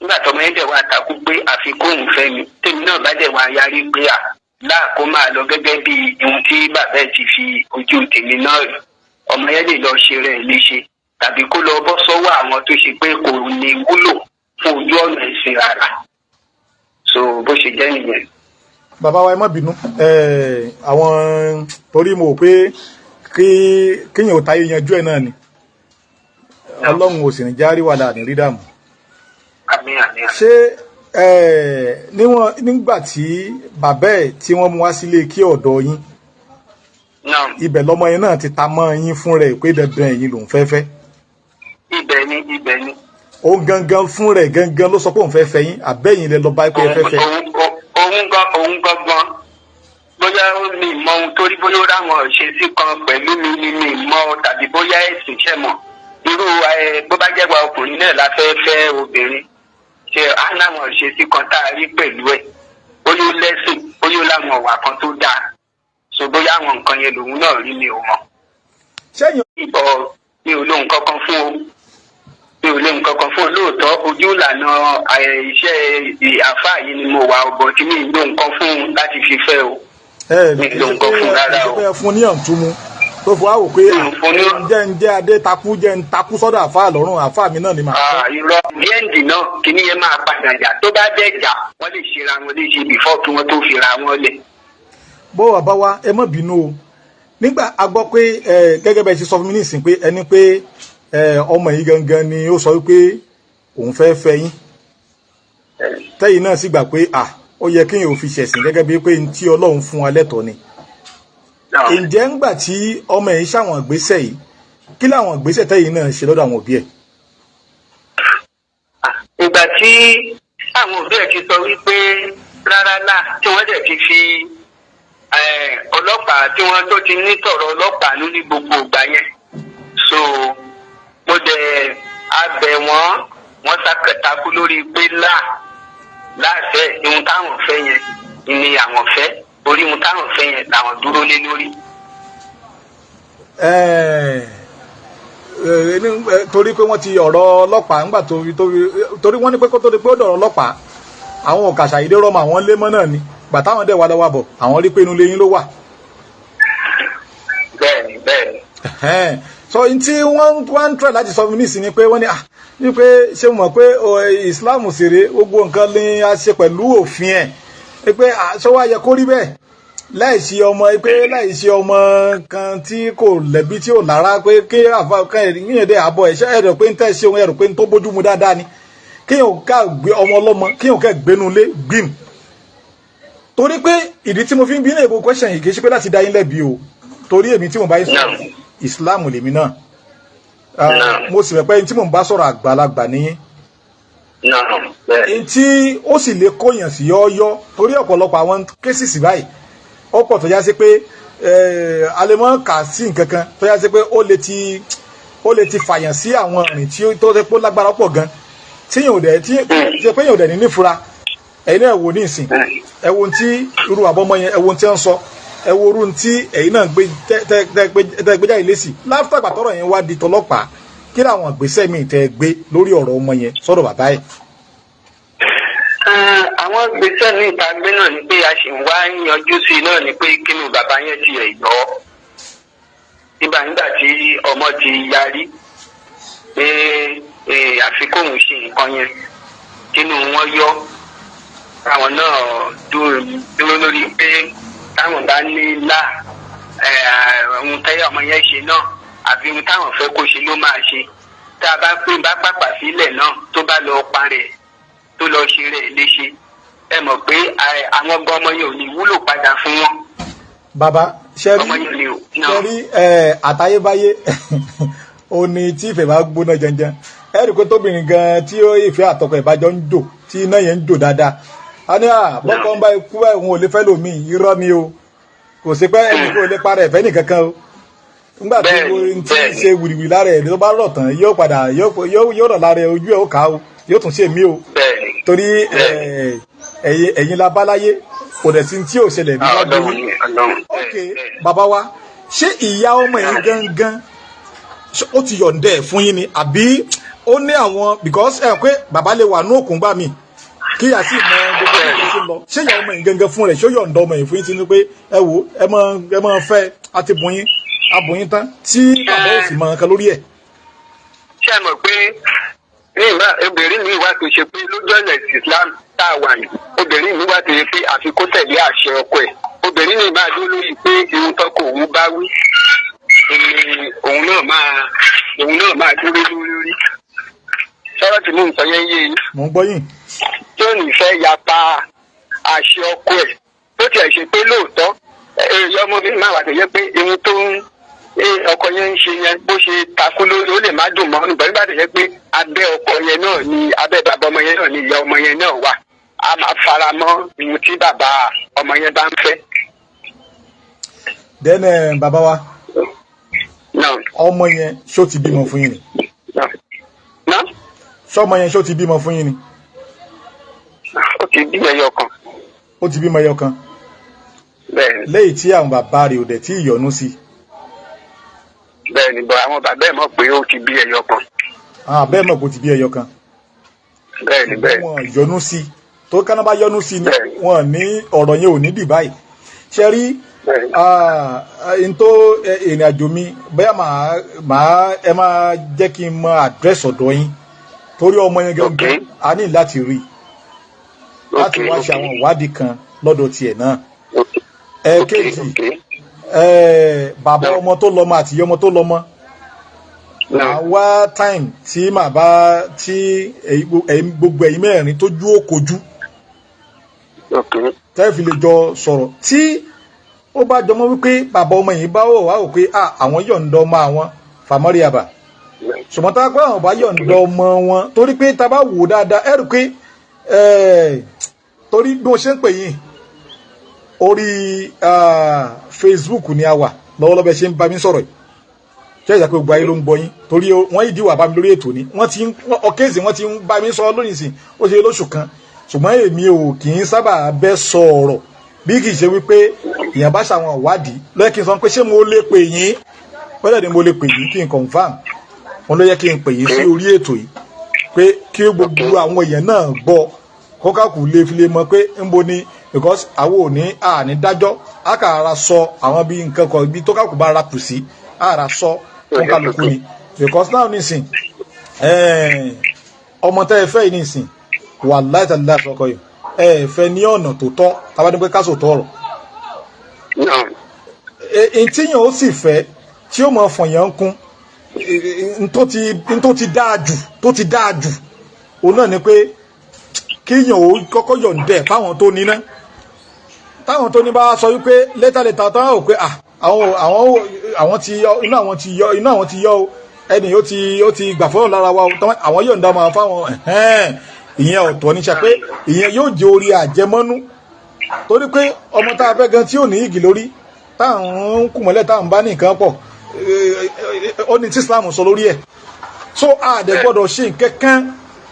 Nígbà tọmọ yẹn dẹ̀ wá takú pé àfi kó òun fẹ́ mi, tèmi náà bá dẹ̀ wá yarí pé à láàkó máa lọ gẹ́gẹ́ bí ohun tí bàbá ẹ̀ ti fi ojú tèmi náà rí, ọmọ yẹn lè lọ ṣe rẹ̀ léṣe tàbí kó lọ bọ́ sọ́wọ́ àwọn tó ṣe pé kò ní wúlò fún ojú ọ̀nà ìsìn rárá. So bó ṣe jẹ́ nìyẹn. Bàbá wa, ẹ má bínú. Àwọn torí mo rò pé kí kíyàn ò táyé yanjú ẹ náà ni. Ọlọ́run ò sì ní járí wàhálà ní rí dààmú. Àmín, àmín, àmín. Ṣé níwọ̀n nígbà tí bàbá ẹ̀ tí wọ́n mú wá sílé kí ọ̀dọ̀ yín, Náà. ibẹ̀ lọmọ yẹn náà ti ta mọ́ yín fún rẹ̀ pé dandan ẹ̀yin lòún fẹ́ fẹ́? Ibẹ̀ ni, ibẹ̀ ni. Òun gangan fún rẹ̀ gangan ló sọ pé òun fẹ́ fẹ́ yín, àbẹ́yìn lẹ lọ bá pé ẹ fẹ́ fẹ́? Òun gangan, bóyá ó ní mọ ohun torí bóyá ó ráwọn ìṣesí kan pẹ̀lú mi ni mi mọ, tàbí bóyá ẹ̀sìn ṣẹ̀ mọ̀ irú ẹ, bó bá jẹ́ wa ọkùnrin náà la fẹ́ fẹ́ obìnrin, ṣe á láwọn ìṣesí kan tá a rí pẹ̀lú ẹ̀, bóyá ó lẹ́sìn, bóyá ó láwọn ọ̀wà kan tó dáa, so bóyá àwọn nǹkan yẹn lòun náà rí, mi ò mọ̀. Sẹ́yìn. Ìbọ̀ mi ò lóhun kankan fún o, mi ò lóhun kankan fún o. Lóòótọ́, ojú ìlànà iṣẹ́ àfáà yìí ni mo wà, ọ̀bọ̀ tí mi ò lóhun kan fún un láti fi fẹ́ o. Ẹ Mi ò lóhun kan fún un rárá o. ẹ fún ní ọ̀túnmu tó fi wá wò pé Mi ò fún ní- jẹ́ ń jẹ́ adé takú, jẹ́ ń takú sọ́dọ̀ àfáà lọ́rùn, àfáà mi náà ni màá fẹ́. Ah, irọ́, díẹ̀ǹdì náà kìíní yẹn máa padà jà. Tó bá dẹ̀ jà, wọ́n lè ṣera wọn léṣe before kí wọ́n tó fira wọn lẹ̀. Bó bàbá wa, ẹ má bínú o. Nígbà a gbọ́ pé ẹ gẹ́gẹ́ bẹ́ẹ̀ ṣe sọ fún mi nísìnyí pé ẹni pé ẹ ọmọ yìí gangan ni ó sọ wípé òun fẹ́ fẹ́ yín, tẹ́yìn náà sì gbà pé à ó yẹ kéèyàn ò fi ṣẹ̀sìn gẹ́gẹ́ bíi pé ntí Ọlọ́run fún wa lẹ́tọ̀ọ́ ni. Ǹjẹ́ ńgbà tí ọmọ yìí ṣàwọn ìgbésẹ̀ yìí, kí làwọn ìgbésẹ̀ tẹ́yìn náà ṣe lọ́dọ̀ àwọn òbí ẹ̀? Ìgbà tí àwọn òbí ẹ̀ ti sọ wípé rárá là, tí wọ́n dẹ̀ ti fi ọlọ́pàá, tí wọ́n tó ti ní tọ̀rọ̀ ọlọ́pàá ní gbogbo ìgbà yẹn, so mo dẹ̀ abẹ̀ wọ́n, wọ́n ṣàkàtàkù lórí pé là láàfẹ́, ihun táwọn fẹ́ yẹn ni àwọn fẹ́, orí ihun táwọn fẹ́ yẹn làwọn dúró lé lórí. Torí pé wọ́n ti ọ̀rọ̀ ọlọ́pàá ńgbà tó torí wọ́n ní pé kó tó di pé ó dọ̀rọ̀ ọlọ́pàá, àwọn òkàṣà yìí dé rọ́mọ àwọn lé mọ́ náà ni gbà táwọn dẹ̀ wá lọ́wọ́ bọ̀, àwọn rí pé inú ilé yín ló wà. Bẹ́ẹ̀ni. Ẹ̀hẹ́n. So n tí wọ́n ń try láti sọ fún mi nísìnyí ni pé wọ́n ní, ah, ní pé ṣé mo mọ̀ pé Islam sì rèé, gbogbo nǹkan ní a ṣe pẹ̀lú òfin ẹ̀, ẹ pé ah, ṣé wàá yẹ kó rí bẹ́ẹ̀ láì ṣe ọmọ, pé láì ṣe ọmọ kan tí kò lẹ́bi, tí ò lára, pé kí àfa kan yẹn dé àbọ̀ ẹ̀, ṣé ẹ rò pé ń tẹ́ ṣe òun, ẹ rò pé ń tó bójú mu dáadáa ni kéèyàn ká gbé ọmọ ọlọ́mọ, kéèyàn ká gbénu lé gbìm? Torí pé ìdí tí mo fi ń bí ní èbó question yìí, kì í ṣe pé láti dá yín lẹ́bi o, torí èmi tí mo bá yín sọ̀rọ̀, Islam lèmi náà. Ah, mo sì rẹ̀ pé ẹni tí mò ń bá sọ̀rọ̀, àgbàlagbà nìyí. Náà bẹ́ẹ̀ni. Ẹni tí ó sì lè kóyàn sí yọ́ọ́yọ́, torí ọ̀pọ̀lọpọ̀ àwọn cases báyìí ó pọ̀ tó já sí pé a lè mọ́ kà sí nǹkan kan tó já sí pé ó lè ti fàyàn sí àwọn ìrìn tí tó ṣe pé ó lágbára pọ̀ gan, tí yóò dẹ̀ tí ṣe pé yóò dẹ̀ ní nífura. Ẹ̀yin náà wò ní ìsìn, ẹ wo ohun tí irú àbọ̀mọ yẹn, ẹ wo ohun tí wọ́n ń sọ, ẹ wo irú ohun tí ẹ̀yin náà gbé tẹ́ gbé jáde lésì láfíà. Tọ́rọ̀ yẹn wá di tọlọ́pàá, kí làwọn ìgbésẹ̀ míì tẹ́ gbé lórí ọ̀rọ̀ ọmọ yẹn sọ́dọ̀ bàbá ẹ̀? Àwọn gbèsè ní ìta gbé náà ni pé a sì ń wá yanjú sí i náà ni pé kínú bàbá yẹn ti ẹ̀ yọ nígbà tí ọmọ ti yarí pé àfi kóun ṣe nǹkan yẹn, kínú wọn yọ, àwọn náà dúró lórí pé táwọn bá ní là ohun tẹ́yà ọmọ yẹn ṣe náà, àfi ohun táwọn fẹ́ kó ṣe ló máa ṣe. Tá a bá pín bá pàpà sílẹ̀ náà, tó bá lọ parẹ́, tó lọ ṣe rẹ̀ léṣe, ẹ mọ̀ pé àwọn gan ọmọ yẹn ò ní wúlò padà fún wọn. Bàbá, ṣẹ́rí Ọmọ yẹn ò ní ṣẹ́rí ẹ, àtayébáyé ó ní tí ìfẹ́ bá gbóná jẹnjẹn, ẹ rí i pé tóbìnrin gan tí ó ìfẹ́ àtọkọ ìbájọ́ ń jò, tí iná yẹn ń jò dáadáa, a ní à bọ́kọ ń bá ikú ẹ̀, òun ò lè fẹ́ lòmíì. Irọ́ ni o, kò sí pé ẹnì kò lè parẹ́ ẹ̀fẹ́ nìkankan o. Nígbà tí o ti ń ṣe wìrìwìrì lára ẹ̀, tó bá rọ̀ tán, yóò padà yóò rọ̀ lára ẹ̀, ojú ẹ̀ ó kà á o, yóò tún ṣe mí o. Torí ẹ̀yin la bá láyé, kò dẹ̀ sí tí ò ṣẹlẹ̀ bí wọ́n Ọlọ́run bí. Ni Ọlọ́run. Ok, bàbá wa, ṣé ìyá ọmọ yìí gangan, ṣé ó ti yọ̀ǹda ẹ̀ fún yín ni, àbí ó ní àwọn, because ẹ pé bàbá lè wà ní òkun gbà mí kí ìyá sì mọ gbogbo bí ó ṣe ń lọ, ṣé ìyá ọmọ yìí gangan fún rẹ̀, ṣé ó yọ̀ǹda ọmọ yìí fún yín tí ní pé ẹ wò, ẹ mọ fẹ́, àti bùn yín abùn yín tán, tí bàbá ò sì mọ nǹkan lórí ẹ̀? Ṣé ẹ mọ̀ pé ní ìgbà obìnrin mi wà tó ṣe pé lójú ọ̀nà Islam tá a wà yìí, obìnrin mi wà tó ṣe pé àfi kó tẹ̀lé àṣẹ ọkọ ẹ̀. Obìnrin mi máa dúró lórí pé ihun tọkọ òun bá wí ni òun náà máa dúró lórí. Sọ̀rọ̀ tí mò ń sọ yẹn yé yín? Mò ń gbọ́ yín. Tí ò ní fẹ́ yapa àṣẹ ọkọ ẹ̀, tó tiẹ̀ ṣe pé lóòótọ́ èyí ọmọ mi máa wà tó yẹ pé ihun tó ń Ọkọ yẹn ń ṣe yẹn, bó ṣe takú lórí, ó lè má dùn mọ́ nígbà nígbà tó yẹ pé abẹ́ ọkọ yẹn náà ni, abẹ́ bàbá ọmọ yẹn náà ni ìyá ọmọ yẹn náà wà, á máa fara mọ́ ohun tí bàbá ọmọ yẹn bá ń fẹ́. Then bàbá wa, Náà. ọmọ yẹn, ṣó ti bímọ fún yín ni? Náà náà. Ṣọmọ yẹn, ṣó ti bímọ fún yín ni? Ó ti bí ẹyọ kan. Ó ti bímọ ẹyọ kan? Bẹ́ẹ̀ ni. Lẹ́yìn tí àwọn bàbá rẹ̀ ò dẹ̀ tí ì yọ́nú sí? Bẹ́ẹ̀ ni, bọ́ àwọn bàbá ẹ̀ mọ̀ pé ó ti bí ẹyọ kan. Àwọn àbẹ́ mọ̀ kó ti bí ẹyọ kan? Bẹ́ẹ̀ ni, bẹ́ẹ̀ ni. Wọn yọ́nú sí, tó káná bá yọ́nú sí ni Bẹ́ẹ̀ni. wọn ní ọ̀rọ̀ yẹn ò ní dì báyìí, ṣe rí? Bẹ́ẹ̀ ni. N tó ìrìn àjò mi, bóyá màá ẹ máa jẹ́ kí n mọ àdírẹ́sì ọ̀dọ̀ yín, torí ọmọ yẹn gangan, a ní láti rí i láti wá ṣe àwọn ìwádìí kan lọ́dọ̀ tiẹ̀ náà. Ẹ̀ẹ̀kejì, bàbá ọmọ tó lọ́mọ àti ìyá ọmọ tó lọ́mọ, màá wá time tí màá bá tí ẹ̀yin gbogbo ẹ̀yin mẹ́rin tójú ó kojú, tẹ́ fi lè jọ sọ̀rọ̀, tí ó bá jọmọ́ wípé bàbá ọmọ yìí bá wò wá wò pé ah, àwọn yọ̀ǹda ọmọ àwọn fàmọ́ríàbà, ṣùgbọ́n tá a pé àwọn bá yọ̀ǹda ọmọ wọn, torí pé tá a bá wò dáadáa, ẹ rí i pé torí bí mo ṣe ń pè yín, orí Facebook ni a wà lọ́wọ́lọ́wọ́ bẹ́ẹ̀ ṣe ń bá mi sọ̀rọ̀ yìí. Ṣé ìjà pé gbogbo ayé ló ń gbọ́ yín, torí wọ́n yìí díwà bá mi lórí ètò ni, wọ́n ti ń ọ̀kẹ́sì, wọ́n ti ń bá mi sọ lónìí sìn, ó ṣe lóṣù kan, ṣùgbọ́n èmi ò kì í sábà bẹ́ sọ ọ̀rọ̀ bí kì í ṣe wípé èèyàn bá ṣàwọn ìwádìí lọ́yẹ́ kí n sọ pé ṣé mo lè pè yín pẹ́lẹ́ ni, mo lè pè yín kí n confirm wọn ló yẹ kí n pè yín sí orí ètò yìí, pé kí gbogbo àwọn èèyàn náà gbọ́, kọ́kàkù lè fi lè mọ̀ pé ń bo ni, because àwọn ò ní àní dájọ́, a kà ara sọ àwọn bí nǹkan kan ibi tó kàkù bá ra kù sí, ara sọ fún kálukú ni. Because now nísìn, ọmọ tẹ́ ẹ fẹ́ yìí nísìn, wàláhì tàlá sọkọ yìí, ẹ fẹ́ ní ọ̀nà tó tọ́, tábà ní pé ká sòtọ́ ọ̀rọ̀ ntí yẹn ó sì fẹ́ tí ó mọ fọyàn ń kún ntó ti dáa jù, tó ti dáa jù, òun náà ni pé kíyàn ó kọ́kọ́ yọ̀ǹdẹ̀ fáwọn tó ní ná, táwọn tó ní bá sọ wípé later later tán ò pé àwọn ti yọ inú, àwọn ti yọ inú, àwọn ti yọ o, ẹni ó ti gbà fọlọ́ lára wa o, àwọn yọ̀ǹda máa fáwọn, ìyẹn ọ̀tọ̀ ní sẹ pé ìyẹn yóò jẹ́ orí àjẹmọ́nú, torí pé ọmọ tá a fẹ́ gan tí ò ní igi lórí, táwọn ń kù mọ́lẹ̀, táwọn bá ní nǹkan pọ̀, ó ní tí Islam sọ lórí ẹ̀. So a dẹ̀ gbọ́dọ̀ ṣe nǹkan kan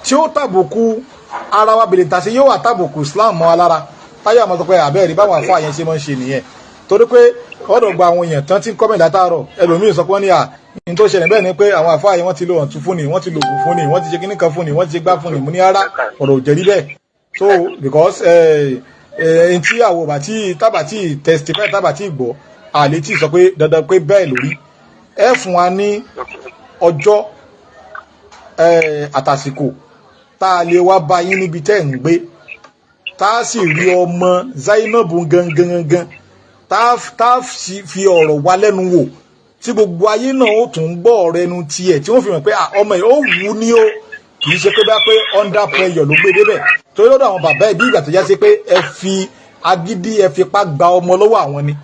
tí ó tàbùkù ara wa, bèrè tàṣe yóò wà tàbùkù Islam mọ́ wa lára, táyà máa sọ pé àbẹ́ẹ̀rí báwọn àfọ àyẹn ṣe máa ń ṣe nìyẹn, torí pé ọ̀dọ̀ gba àwọn èèyàn tán tí ń comment látàárọ̀. Ẹlòmíín sọ pé wọ́n ní à ní tó ṣẹlẹ̀ bẹ́ẹ̀ ni pé àwọn àfọ àyẹn, wọ́n ti lo ọ̀tún fún ni, wọ́n ti lo ògùn fún ni, wọ́n ti ṣe kíní kan fún ni, wọ́n ti ṣe gbá fún ni. Mo ní ara ọ̀rọ̀ ò jẹ́rí bẹ́ẹ̀. So because ẹ tí àwọn ọba tí tábà tí testify, tábà tí gbọ́, àlè tí sọ pé dandan pé bẹ́ẹ̀ lórí. Ẹ fún wa ní ọjọ́ àtàsìkò tá a lè wá bá yín níbi tẹ́ ń gbé, tá a sì rí ọmọ Zainab gangan gangan, tá a fi ọ̀rọ̀ wa lẹ́nu wò, tí gbogbo ayé náà ó tún gbọ́ ọ̀rọ̀ ẹnu tiẹ̀, tí wọ́n fi mọ̀ pé ọmọ yìí ó wù ú ní o, kì í ṣe pé bá pé under pressure ló gbé débẹ̀, torí lọ́dọ̀ àwọn bàbá ẹ̀, bí ìgbà tó já sí pé ẹ fi agídí, ẹ fipá gba ọmọ lọ́wọ́ àwọn ni.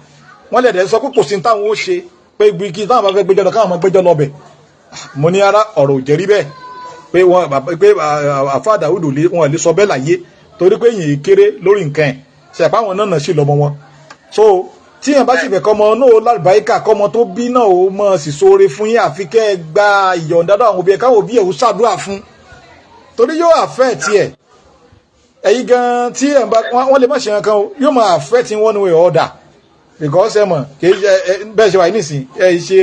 Wọ́n lè dẹ̀ sọ pé kò sí táwọn ó ṣe, pé ibi kí táwọn bá fẹ́ gbẹ́jọ́ lọ, káwọn máa gbẹ́jọ́ lọ bẹ̀. Mo ní ara ọ̀rọ̀ ò jẹ́rí bẹ́ẹ̀, pé wọ́n pé àfa Dàwùdù wọn lè sọ bẹ́ẹ̀ láyé, torí pé yìnyín kéré lórí nǹkan ẹ̀ ṣẹ̀pá àwọn náà sì lọ́mọ wọn. So tí yẹn bá sì fẹ́ kọ́mọ náà ó lálùbáríkà, kọ́mọ tó bí náà ó mọ̀ sí sóore fún yín, àfi kẹ́ ẹ gba ìyọ̀ǹda lọ́wọ́ àwọn òbí ẹ̀, káwọn òbí ẹ̀ ó ṣàdúrà fún, torí yóò affect ẹ̀. Ẹ̀yin gan tí ẹ̀ ń bá wọ́n lè má ṣe nǹkan o, yóò máa affect in one way or other, because ẹ mọ̀, kì í ṣe bẹ́ẹ̀ ṣe wà yín nísìn, ẹ ṣe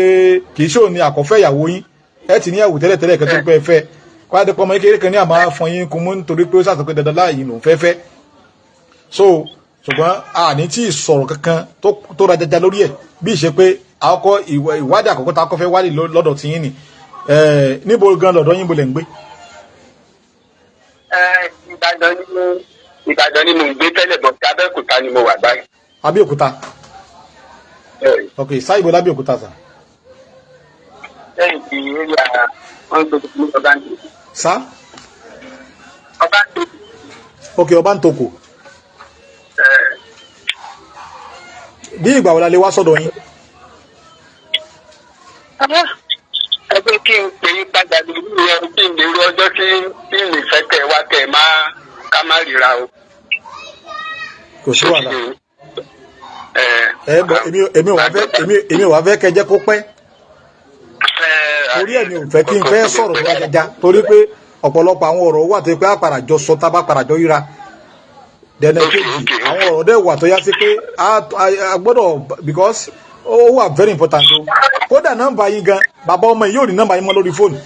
kì í ṣòro ní àkọ́fẹ́ ìyàwó yín, ẹ ti níyàwó tẹ́lẹ̀tẹ́lẹ̀ kan tó pẹ́ fẹ́ kó adé pọ́ ọmọ kékeré kan ní àmọ́ fọn yín kún mú, nítorí pé ó ṣàtọ̀ pé dandan láàyè lòún fẹ́ fẹ́. So ṣùgbọ́n àní tí ìsọ̀rọ̀ kankan tó ra jaja lórí ẹ̀, bí ìṣe pé àkọ́kọ́ ìwádìí àkọ́kọ́ tá a kọ́ fẹ́ wádìí lọ́dọ̀ tí yín ni. Níbo gan lọ́dọ̀ yín, bo lẹ̀ ń gbé? Ìbàdàn ni mo ń gbé tẹ́lẹ̀, bọ̀ Abẹ́òkúta ni mo wà báyìí. Abẹ́òkúta? Ok, sáyìnbó lábẹ́òkúta sà? Lẹ́yìn tí area wọ́n gbé ní Ọbántòkò. Sá? Ọbántòkò. Ok, Ọbántòkò. Bí ìgbà wo la lè wá sọ́dọ̀ yín? Ẹ jẹ́ kí n pè é padà lórí ìyẹn kí n lè rí ọjọ́ tí tí n lè fẹ́ kẹ́ ẹ wá kẹ́ ẹ má ká má ríra o. Kò sí wàhálà. Ẹ Ẹ bọ, èmi ò wá fẹ́ kẹ́ jẹ́ kó pẹ́, torí ẹ̀mi ò fẹ́ kí n fẹ́ sọ̀rọ̀ tó bá jaja, torí pé ọ̀pọ̀lọpọ̀ àwọn ọ̀rọ̀ wà tó yẹ pé àpàràjọ sọ tá a bá paràjọ ríra dẹ̀nẹ̀ kejì. Àwọn ọ̀rọ̀ dẹ̀ wà tó yá sí pé a gbọ́dọ̀, because ó wà very important o. Kódà nọ́mbà yín gan, bàbá ọmọ yìí yóò ní nọ́mbà yín mọ́ lórí fóònù.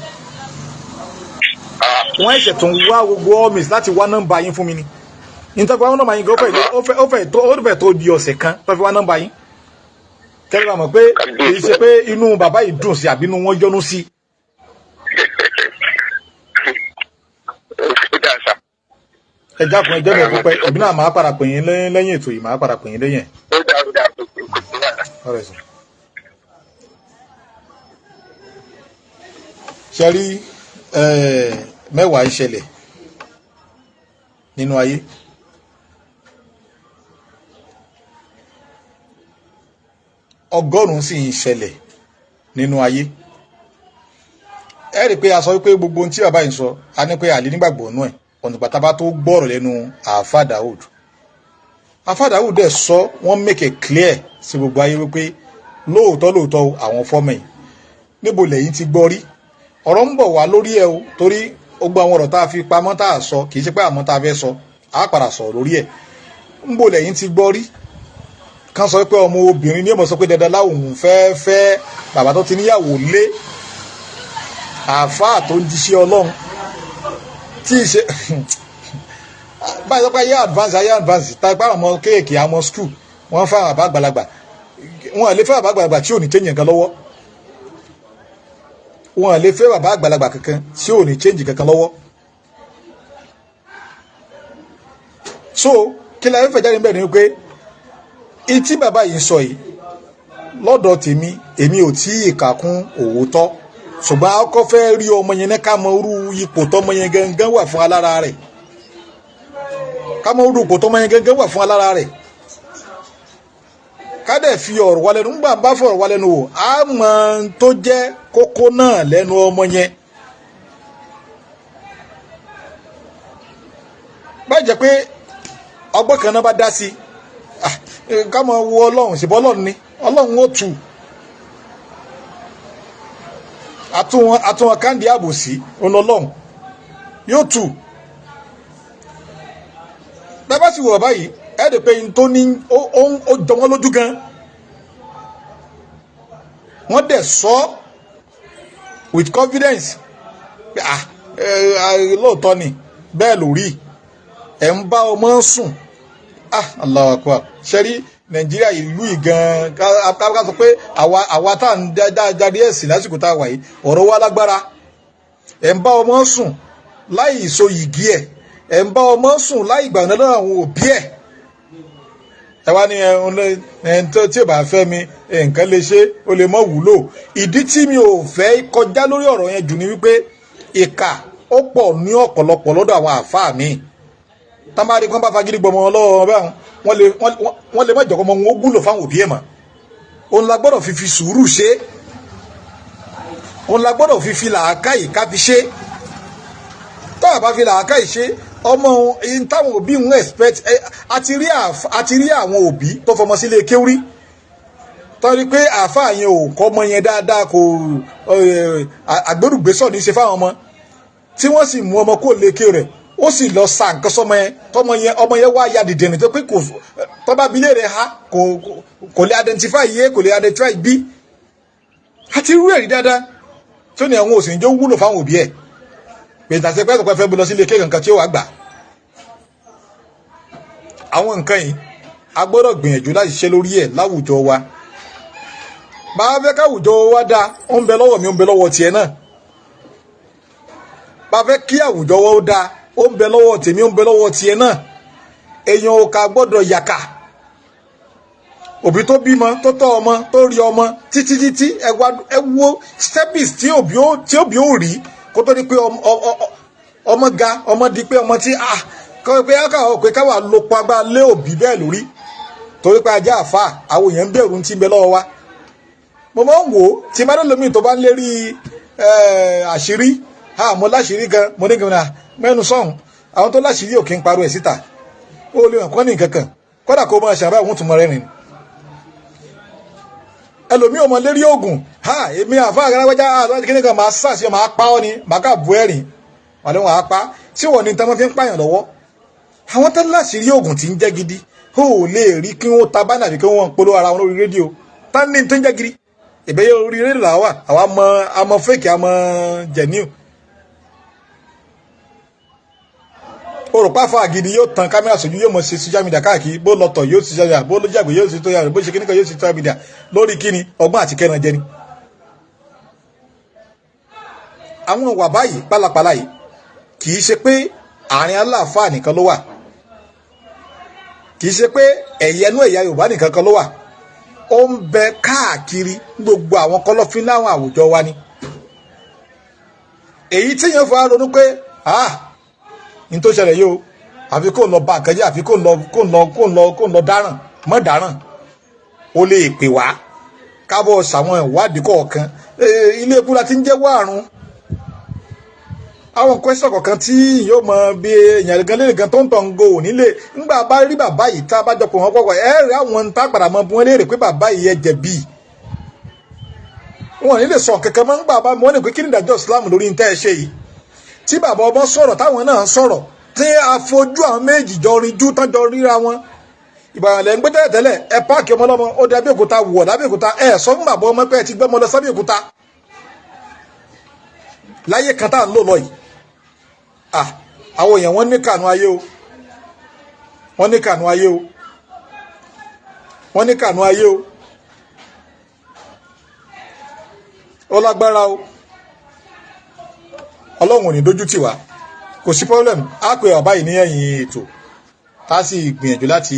Wọ́n ẹ̀ṣẹ̀ tún wá gbogbo all láti wá nọ́mbà yín fún mi ni nítorí wọ́n nọ́mbà yín gan, ó fẹ́ tó di ọ̀sẹ̀ kan tó fi wá nọ́mbà yín. Kẹ́lẹ́ bá mọ̀ pé kì í ṣe pé inú bàbá yìí dùn sí àbí inú wọn yọ́nú sí. Ó dà sá. Ẹ jákun, ẹ jẹ́ mi pípẹ́. Èmi náà máa padà pè yín lẹ́yìn ètò yìí, máa padà pè yín lẹ́yìn ẹ̀. Ó dà, ó dà, kò sí wàhálà. All right, sir. Ṣe rí mẹ́wàá ìṣẹ̀lẹ̀ nínú ayé, 100 sì ń ṣẹlẹ̀ nínú ayé. Ẹ rí i pé a sọ wípé gbogbo ohun tí bàbá yìí ń sọ, a ní pé àlè nígbàgbọ́ nú ẹ̀ ọ̀nà bàtà bá tó gbọ́rọ̀ lẹ́nu Àáfà Daoud. Àáfà Daoud dẹ̀ sọ, wọ́n make it clear sí gbogbo ayé wípé lóòótọ́ lóòótọ́ o, àwọn fọ́mọ yìí, níbo lẹ́yìn ti gbọ́ rí? Ọ̀rọ̀ ń bọ̀ wá lórí ẹ̀ o, torí gbogbo àwọn ọ̀rọ̀ tá a fi pamọ́ tá a sọ, kì í ṣe pé àmọ́ tá a fẹ́ sọ, a padà sọ̀rọ̀ lórí ẹ̀. Níbo lẹ́yìn ti gbọ́ rí kán sọ pé ọmọ obìnrin ní ọmọ sọ pé dandan láwùn fẹ́ fẹ́ bàbá tó ti níyàwó lé, àáfàá tó ń jíṣẹ́ Ọlọ́run, tí ì ṣe báyìí sọ pé ayé advance, ayé advance, tá a pa àwọn ọmọ kéèké, àwọn school, wọ́n fẹ́ àwọn bàbá àgbàlagbà. Wọn lè fẹ́ bàbá àgbàlagbà tí ò ní change nǹkan lọ́wọ́. Wọn lè fẹ́ bàbá àgbàlagbà kankan tí ò ní change kankan lọ́wọ́. So kí la fẹ́ jáde níbẹ̀ ni pé ìtí bàbá yìí ń sọ yìí, lọ́dọ̀ tèmi, èmi ò tí ì kà kún òótọ́, ṣùgbọ́n a kọ́ fẹ́ rí ọmọ yẹn ní ká mọ irú ipò tọmọ yẹn gangan wà fún alára rẹ̀, ká mọ irú ipò tọmọ yẹn gangan wà fún alára rẹ̀, ká dẹ̀ fi ọ̀rọ̀ wa lẹ́nu. Ńgbà bá fọ̀rọ̀ wa lẹ́nu wò, á mọ ohun tó jẹ́ kókó náà lẹ́nu ọmọ yẹn. Bá jẹ́ pé ọgbọ́n kan náà bá dá sí i, ká mọ wo Ọlọ́run ṣùgbọ́n Ọlọ́run ni Ọlọ́run ó tù àtúnwọn káńdì àbòsí ọ̀nà, Ọlọ́run yóò tù. Bẹ́ẹ̀ bá sì wọ̀ báyìí, ẹ̀ dẹ̀ pé n tó ní ó jọ wọ́n lójú gan. Wọ́n dẹ̀ sọ with confidence pé ah, lóòótọ́ ni, bẹ́ẹ̀ lórí ẹ̀ ń bá ọmọ sùn. Ah, Allahu Akbar! Ṣẹ́rí Nàìjíríà, ìlú yìí gan, ká sọ pé àwa tá à ń darí ẹ̀sìn lásìkò tá a wà yìí, ọ̀rọ̀ wa lágbára. Ẹ̀ ń bá ọmọ sùn láì so yìgì ẹ̀, ẹ̀ ń bá ọmọ sùn láì gbà lọ́dọ̀ àwọn òbí ẹ̀. Ẹ wá ní ẹ tí ò bá fẹ́ mi, nǹkan lè ṣe, ó lè mọ́ wúlò. Ìdí tí mi ò fẹ́ kọjá lórí ọ̀rọ̀ yẹn jù ni wípé ìkà ó pọ̀ ní ọ̀pọ̀lọpọ̀ lọ́dọ̀ àwọn àáfàá mi. Tábàárí kan bá fagídí gbọmọ lọ́wọ́ báwọn, wọ́n lè má jọ̀kọ́ mọ́ wọn ó wúlò fáwọn òbí ẹ̀ mọ́. Òun la gbọ́dọ̀ fi fi sùúrù ṣe, òun la gbọ́dọ̀ fi fi làákàyè ká fi ṣe. Tá a bá fi làákàyè ṣe, ọmọ ohun táwọn òbí ń expect, a ti rí àwọn òbí tó fọmọ sílé kéwrí, torí pé àáfàá yẹn ò kọ́ ọmọ yẹn dáadáa, kò àgbérùgbésọ̀ ní í ṣe fáwọn ọmọ, tí wọ́n sì mú ọmọ kó lékè rẹ̀, ó sì lọ sa nǹkan sọmọ yẹn, tọmọ yẹn, ọmọ yẹn wá ya dìdìrín tó pé kò tọ́ba abilé rẹ̀ ha, kò lè identify A, kò lè identify B. Àti irú ẹ̀rí dáadáa tí ó ní àwọn òsì ní wúlò fáwọn òbí ẹ̀ pèsè àti pẹ́ fẹ́ lọ sí ilé kéèkàn kan tí ó wà gbà. Àwọn nǹkan yìí, a gbọ́dọ̀ gbìyànjú láti ṣiṣẹ́ lórí ẹ̀ láwùjọ wa. Bá a fẹ́ káwùjọ wa dáa, ó ń bẹ lọ́wọ́ mi, ó ń bẹ lọ́wọ́ tiẹ̀ náà. Bá a fẹ́ kí àwùjọ wa ó dáa, ó ń bẹ lọ́wọ́ tèmi, ó ń bẹ lọ́wọ́ tiẹ̀ náà. Èèyàn ò ká gbọ́dọ̀ yàkà. Òbí tó bímọ, tó tọ́ ọmọ, tó rí ọmọ títí títí, ẹ wo steps tí òbí ó rí kó tó di pé ọmọ ga, ọmọ di pé ọmọ tí ah kọ́ pé káwọ́ pé káwà ló pa agbára lé òbí bẹ́ẹ̀ lórí, torí pé ajá àfa àwọn èèyàn ń bẹ̀rù tí ń bẹ lọ́wọ́ wa. Mo máa ń wò ó tí bá lómi tó bá ń lérí àṣírí, mo láṣìírí gan, mo ní gan mẹ́nu sọ̀hún. Àwọn tó láṣìírí ò kí ń parọ́ ẹ̀ síta. Ó lè hàn kọ́ ní nǹkan kan, kódà kó máa ṣàbá òun tún mọ rẹ́rìn. Ẹlòmíì ò mọ lérí oògùn, ha èmi àfa àgbàlagbàjá àti kíní kan máa sàṣì, máa pa ọ́ ni, màá kà bú ẹ̀rìn wà lóhùn àá pa tí wọ́n ní tán fi ń pààyàn lọ́wọ́. Àwọn tó láṣìírí oògùn tí ń jẹ́ gidi, ó lè rí kí wọ́n ta bánà àbí kí wọ́n polówó ara wọn lórí rédíò. Tá ní tó ń jẹ́ gidi ìbẹ́yẹ orí rédíò làwà. Àwa mọ àmọ fake, àmọ genuine. Olùpàfà gidi yóò tan kámẹ́rà sójú, yóò mọ̀ ṣe social media káàkiri, bó lọ́tọ̀ yóò ṣe social media, bó ló jàgbé yóò ṣe tó yàrá, bó ṣe kíníkan yóò ṣe social media. Lórí kíni? Ọgbọ́n àti kẹran jẹ ni. Àwọn ìwà báyìí pálapàla yìí kì í ṣe pé àárín aláàfáà nìkan ló wà, kì í ṣe pé ẹ̀yẹnú ẹ̀yà Yorùbá nìkan kan ló wà. Ó ń bẹ káàkiri gbogbo àwọn kọ̀lọ̀fín láwọn àwùjọ wa ni. Èyí tí yẹn fara ronú pé ah ní tó ṣẹlẹ̀ yìí o, àfi kó lọ ba nǹkan jẹ́, àfi kó lọ kó lọ kó lọ kó lọ dáràn mọ́ dáràn, ó lè pè wá kábọ̀ ṣàwọn ìwádìí kọ̀ọ̀kan. Ilé ikú la ti ń jẹ́wọ́ àrùn. Àwọn kwẹ́sọ̀ kọ̀ọ̀kan tí yóò mọ bí èèyàn gan lè gan tó ń tọ̀ ń go nílé. Ńgbà bá rí bàbá yìí, tá a bá jọ pé wọ́n pọ̀pọ̀ ẹ̀ rí àwọn ń tá padà mọ bí wọ́n léèrè pé bàbá yìí ẹ jẹ̀bi, wọn ò ní lè sọ kankan mọ́. Ńgbà bá wọn lè pé kí ni ìdájọ́ Islam lórí ní tẹ́ ẹ ṣe yìí, tí bàbá ọmọ sọ̀rọ̀, táwọn náà sọ̀rọ̀, tí a fojú àwọn méjì jọ rinjú tán jọ ríra wọn. Ìbàdàn lẹ́ ń gbé tẹ́lẹ̀ tẹ́lẹ̀, ẹ páàkì ọmọ ọlọ́mọ, ó di Abẹ́òkúta, wọ̀ lábẹ́òkúta. Ẹ sọ fún bàbá ọmọ pé ẹ ti gbé ọmọ lọ sábẹ́òkúta láyé kan tá à ń lò lọ yìí. Àwọn èèyàn wọ́n ní kànú ayé o, wọ́n ní kànú ayé o, wọ́n ní kànú ayé o. Ó lágbára o, Ọlọ́run ò ní dójú tì wá. Kò sí problem, á pè bàbá yìí ní ẹ̀yìn ètò, tá a sì gbìyànjú láti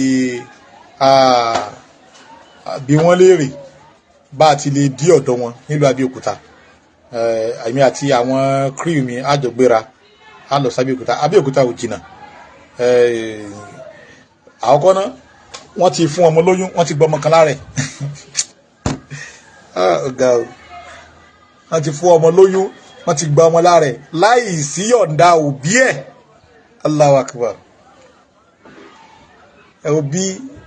bi wọ́n léèrè bá a ti lè dí ọ̀dọ̀ wọn nílùú Abẹ́òkúta. Èmi àti àwọn crew mi á jọ gbéra, á lọ sí Abẹ́òkúta. Abẹ́òkúta ò jìnnà. Àkọ́kọ́ náà, wọ́n ti fún ọmọ lóyún, wọ́n ti gbọ́ ọmọ kan lára ẹ̀. Wọ́n ti fún ọmọ lóyún, wọ́n ti gba ọmọ lára ẹ̀ láì sí yọ̀ǹda òbí ẹ̀. Allahu Akbar. Ẹ wo bí,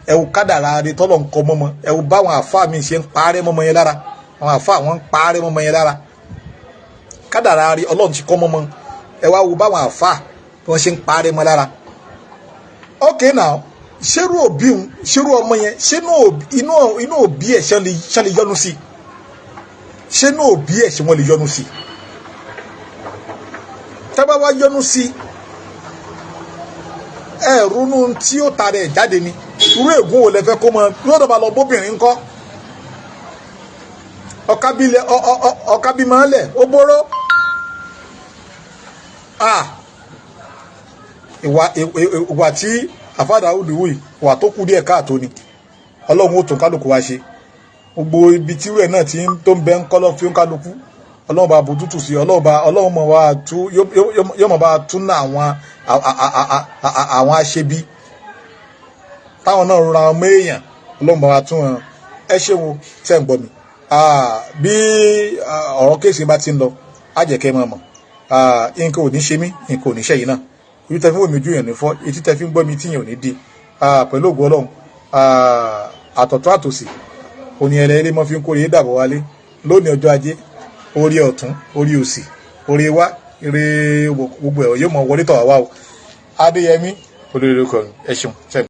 ẹ wo kádàrá rẹ tọ́lọ̀ ń kọ mọ́mọ́. Ẹ wo báwọn àfáà mi ṣe ń parẹ́ mọ́mọ́ yẹn lára. Àwọn àfáà wọn ń parẹ́ mọ́mọ́ yẹn lára. Kádàrá rẹ Ọlọ́run ti kọ́ mọ́mọ́. Ẹ wá wo báwọn àfáà bí wọ́n ṣe ń parẹ́ mọ́ lára. Okay now, ṣerú òbí ń ṣerú ọmọ yẹn, ṣé inú òbí ẹ̀ ṣe lè yọnu sí? Ṣé inú òbí ẹ̀ ṣe wọ́n lè yọnu sí? Tẹ́bá wá yọnu sí, ẹ ronú tí ó ta rẹ̀ jáde ni. Irú ègún wo lẹ fẹ́ kó mọ yóò dọ̀bà lọ bóbìnrin ńkọ́? Ọ̀kábímọ lẹ̀ ó bóró. Ìwà tí àfáàdà òdìwì ìwà tó kù díẹ̀ káàtó ni. Ọlọ́run ó tún kálukú wa ṣe. Gbogbo ibi tí rẹ̀ náà ti tó ń bẹ ń kọ́ lọ́ fi ń kálukú, Ọlọ́run bá bójútù sí, Ọlọ́run bá Ọlọ́run mọ̀ wá tú, yóò mọ̀ bá tún náà àwọn aṣebi táwọn náà rọra ọmọ èèyàn, Ọlọ́run bá wa tún wọn. Ẹ ṣeun tẹ́ ń gbọ́ mi. Bí ọ̀rọ̀ kéèsì bá ti ń lọ, á jẹ́ kẹ́ ẹ máa mọ̀. Nǹkan ò ní ṣe mí, nǹkan ò ní ṣe yìí náà. Ojú tẹ́ fi ń wò mí ojú yẹn ní fọ́, etí tẹ́ fi ń gbọ́ mi tí yẹn ò ní di. Pẹ̀lú ògo Ọlọ́run, àtọ̀tún àtòsì òní ẹlẹ́rìí mọ́ fi ń kórè dàbọ̀ wálé lónìí ọjọ́ ajé. Orí ọ̀tún, orí òsì, orí wá eré, gbogbo ẹ̀ yóò mọ wọlé tọ̀ wá o. Adéyẹmí olórí orúkọ mi, ẹ ṣeun.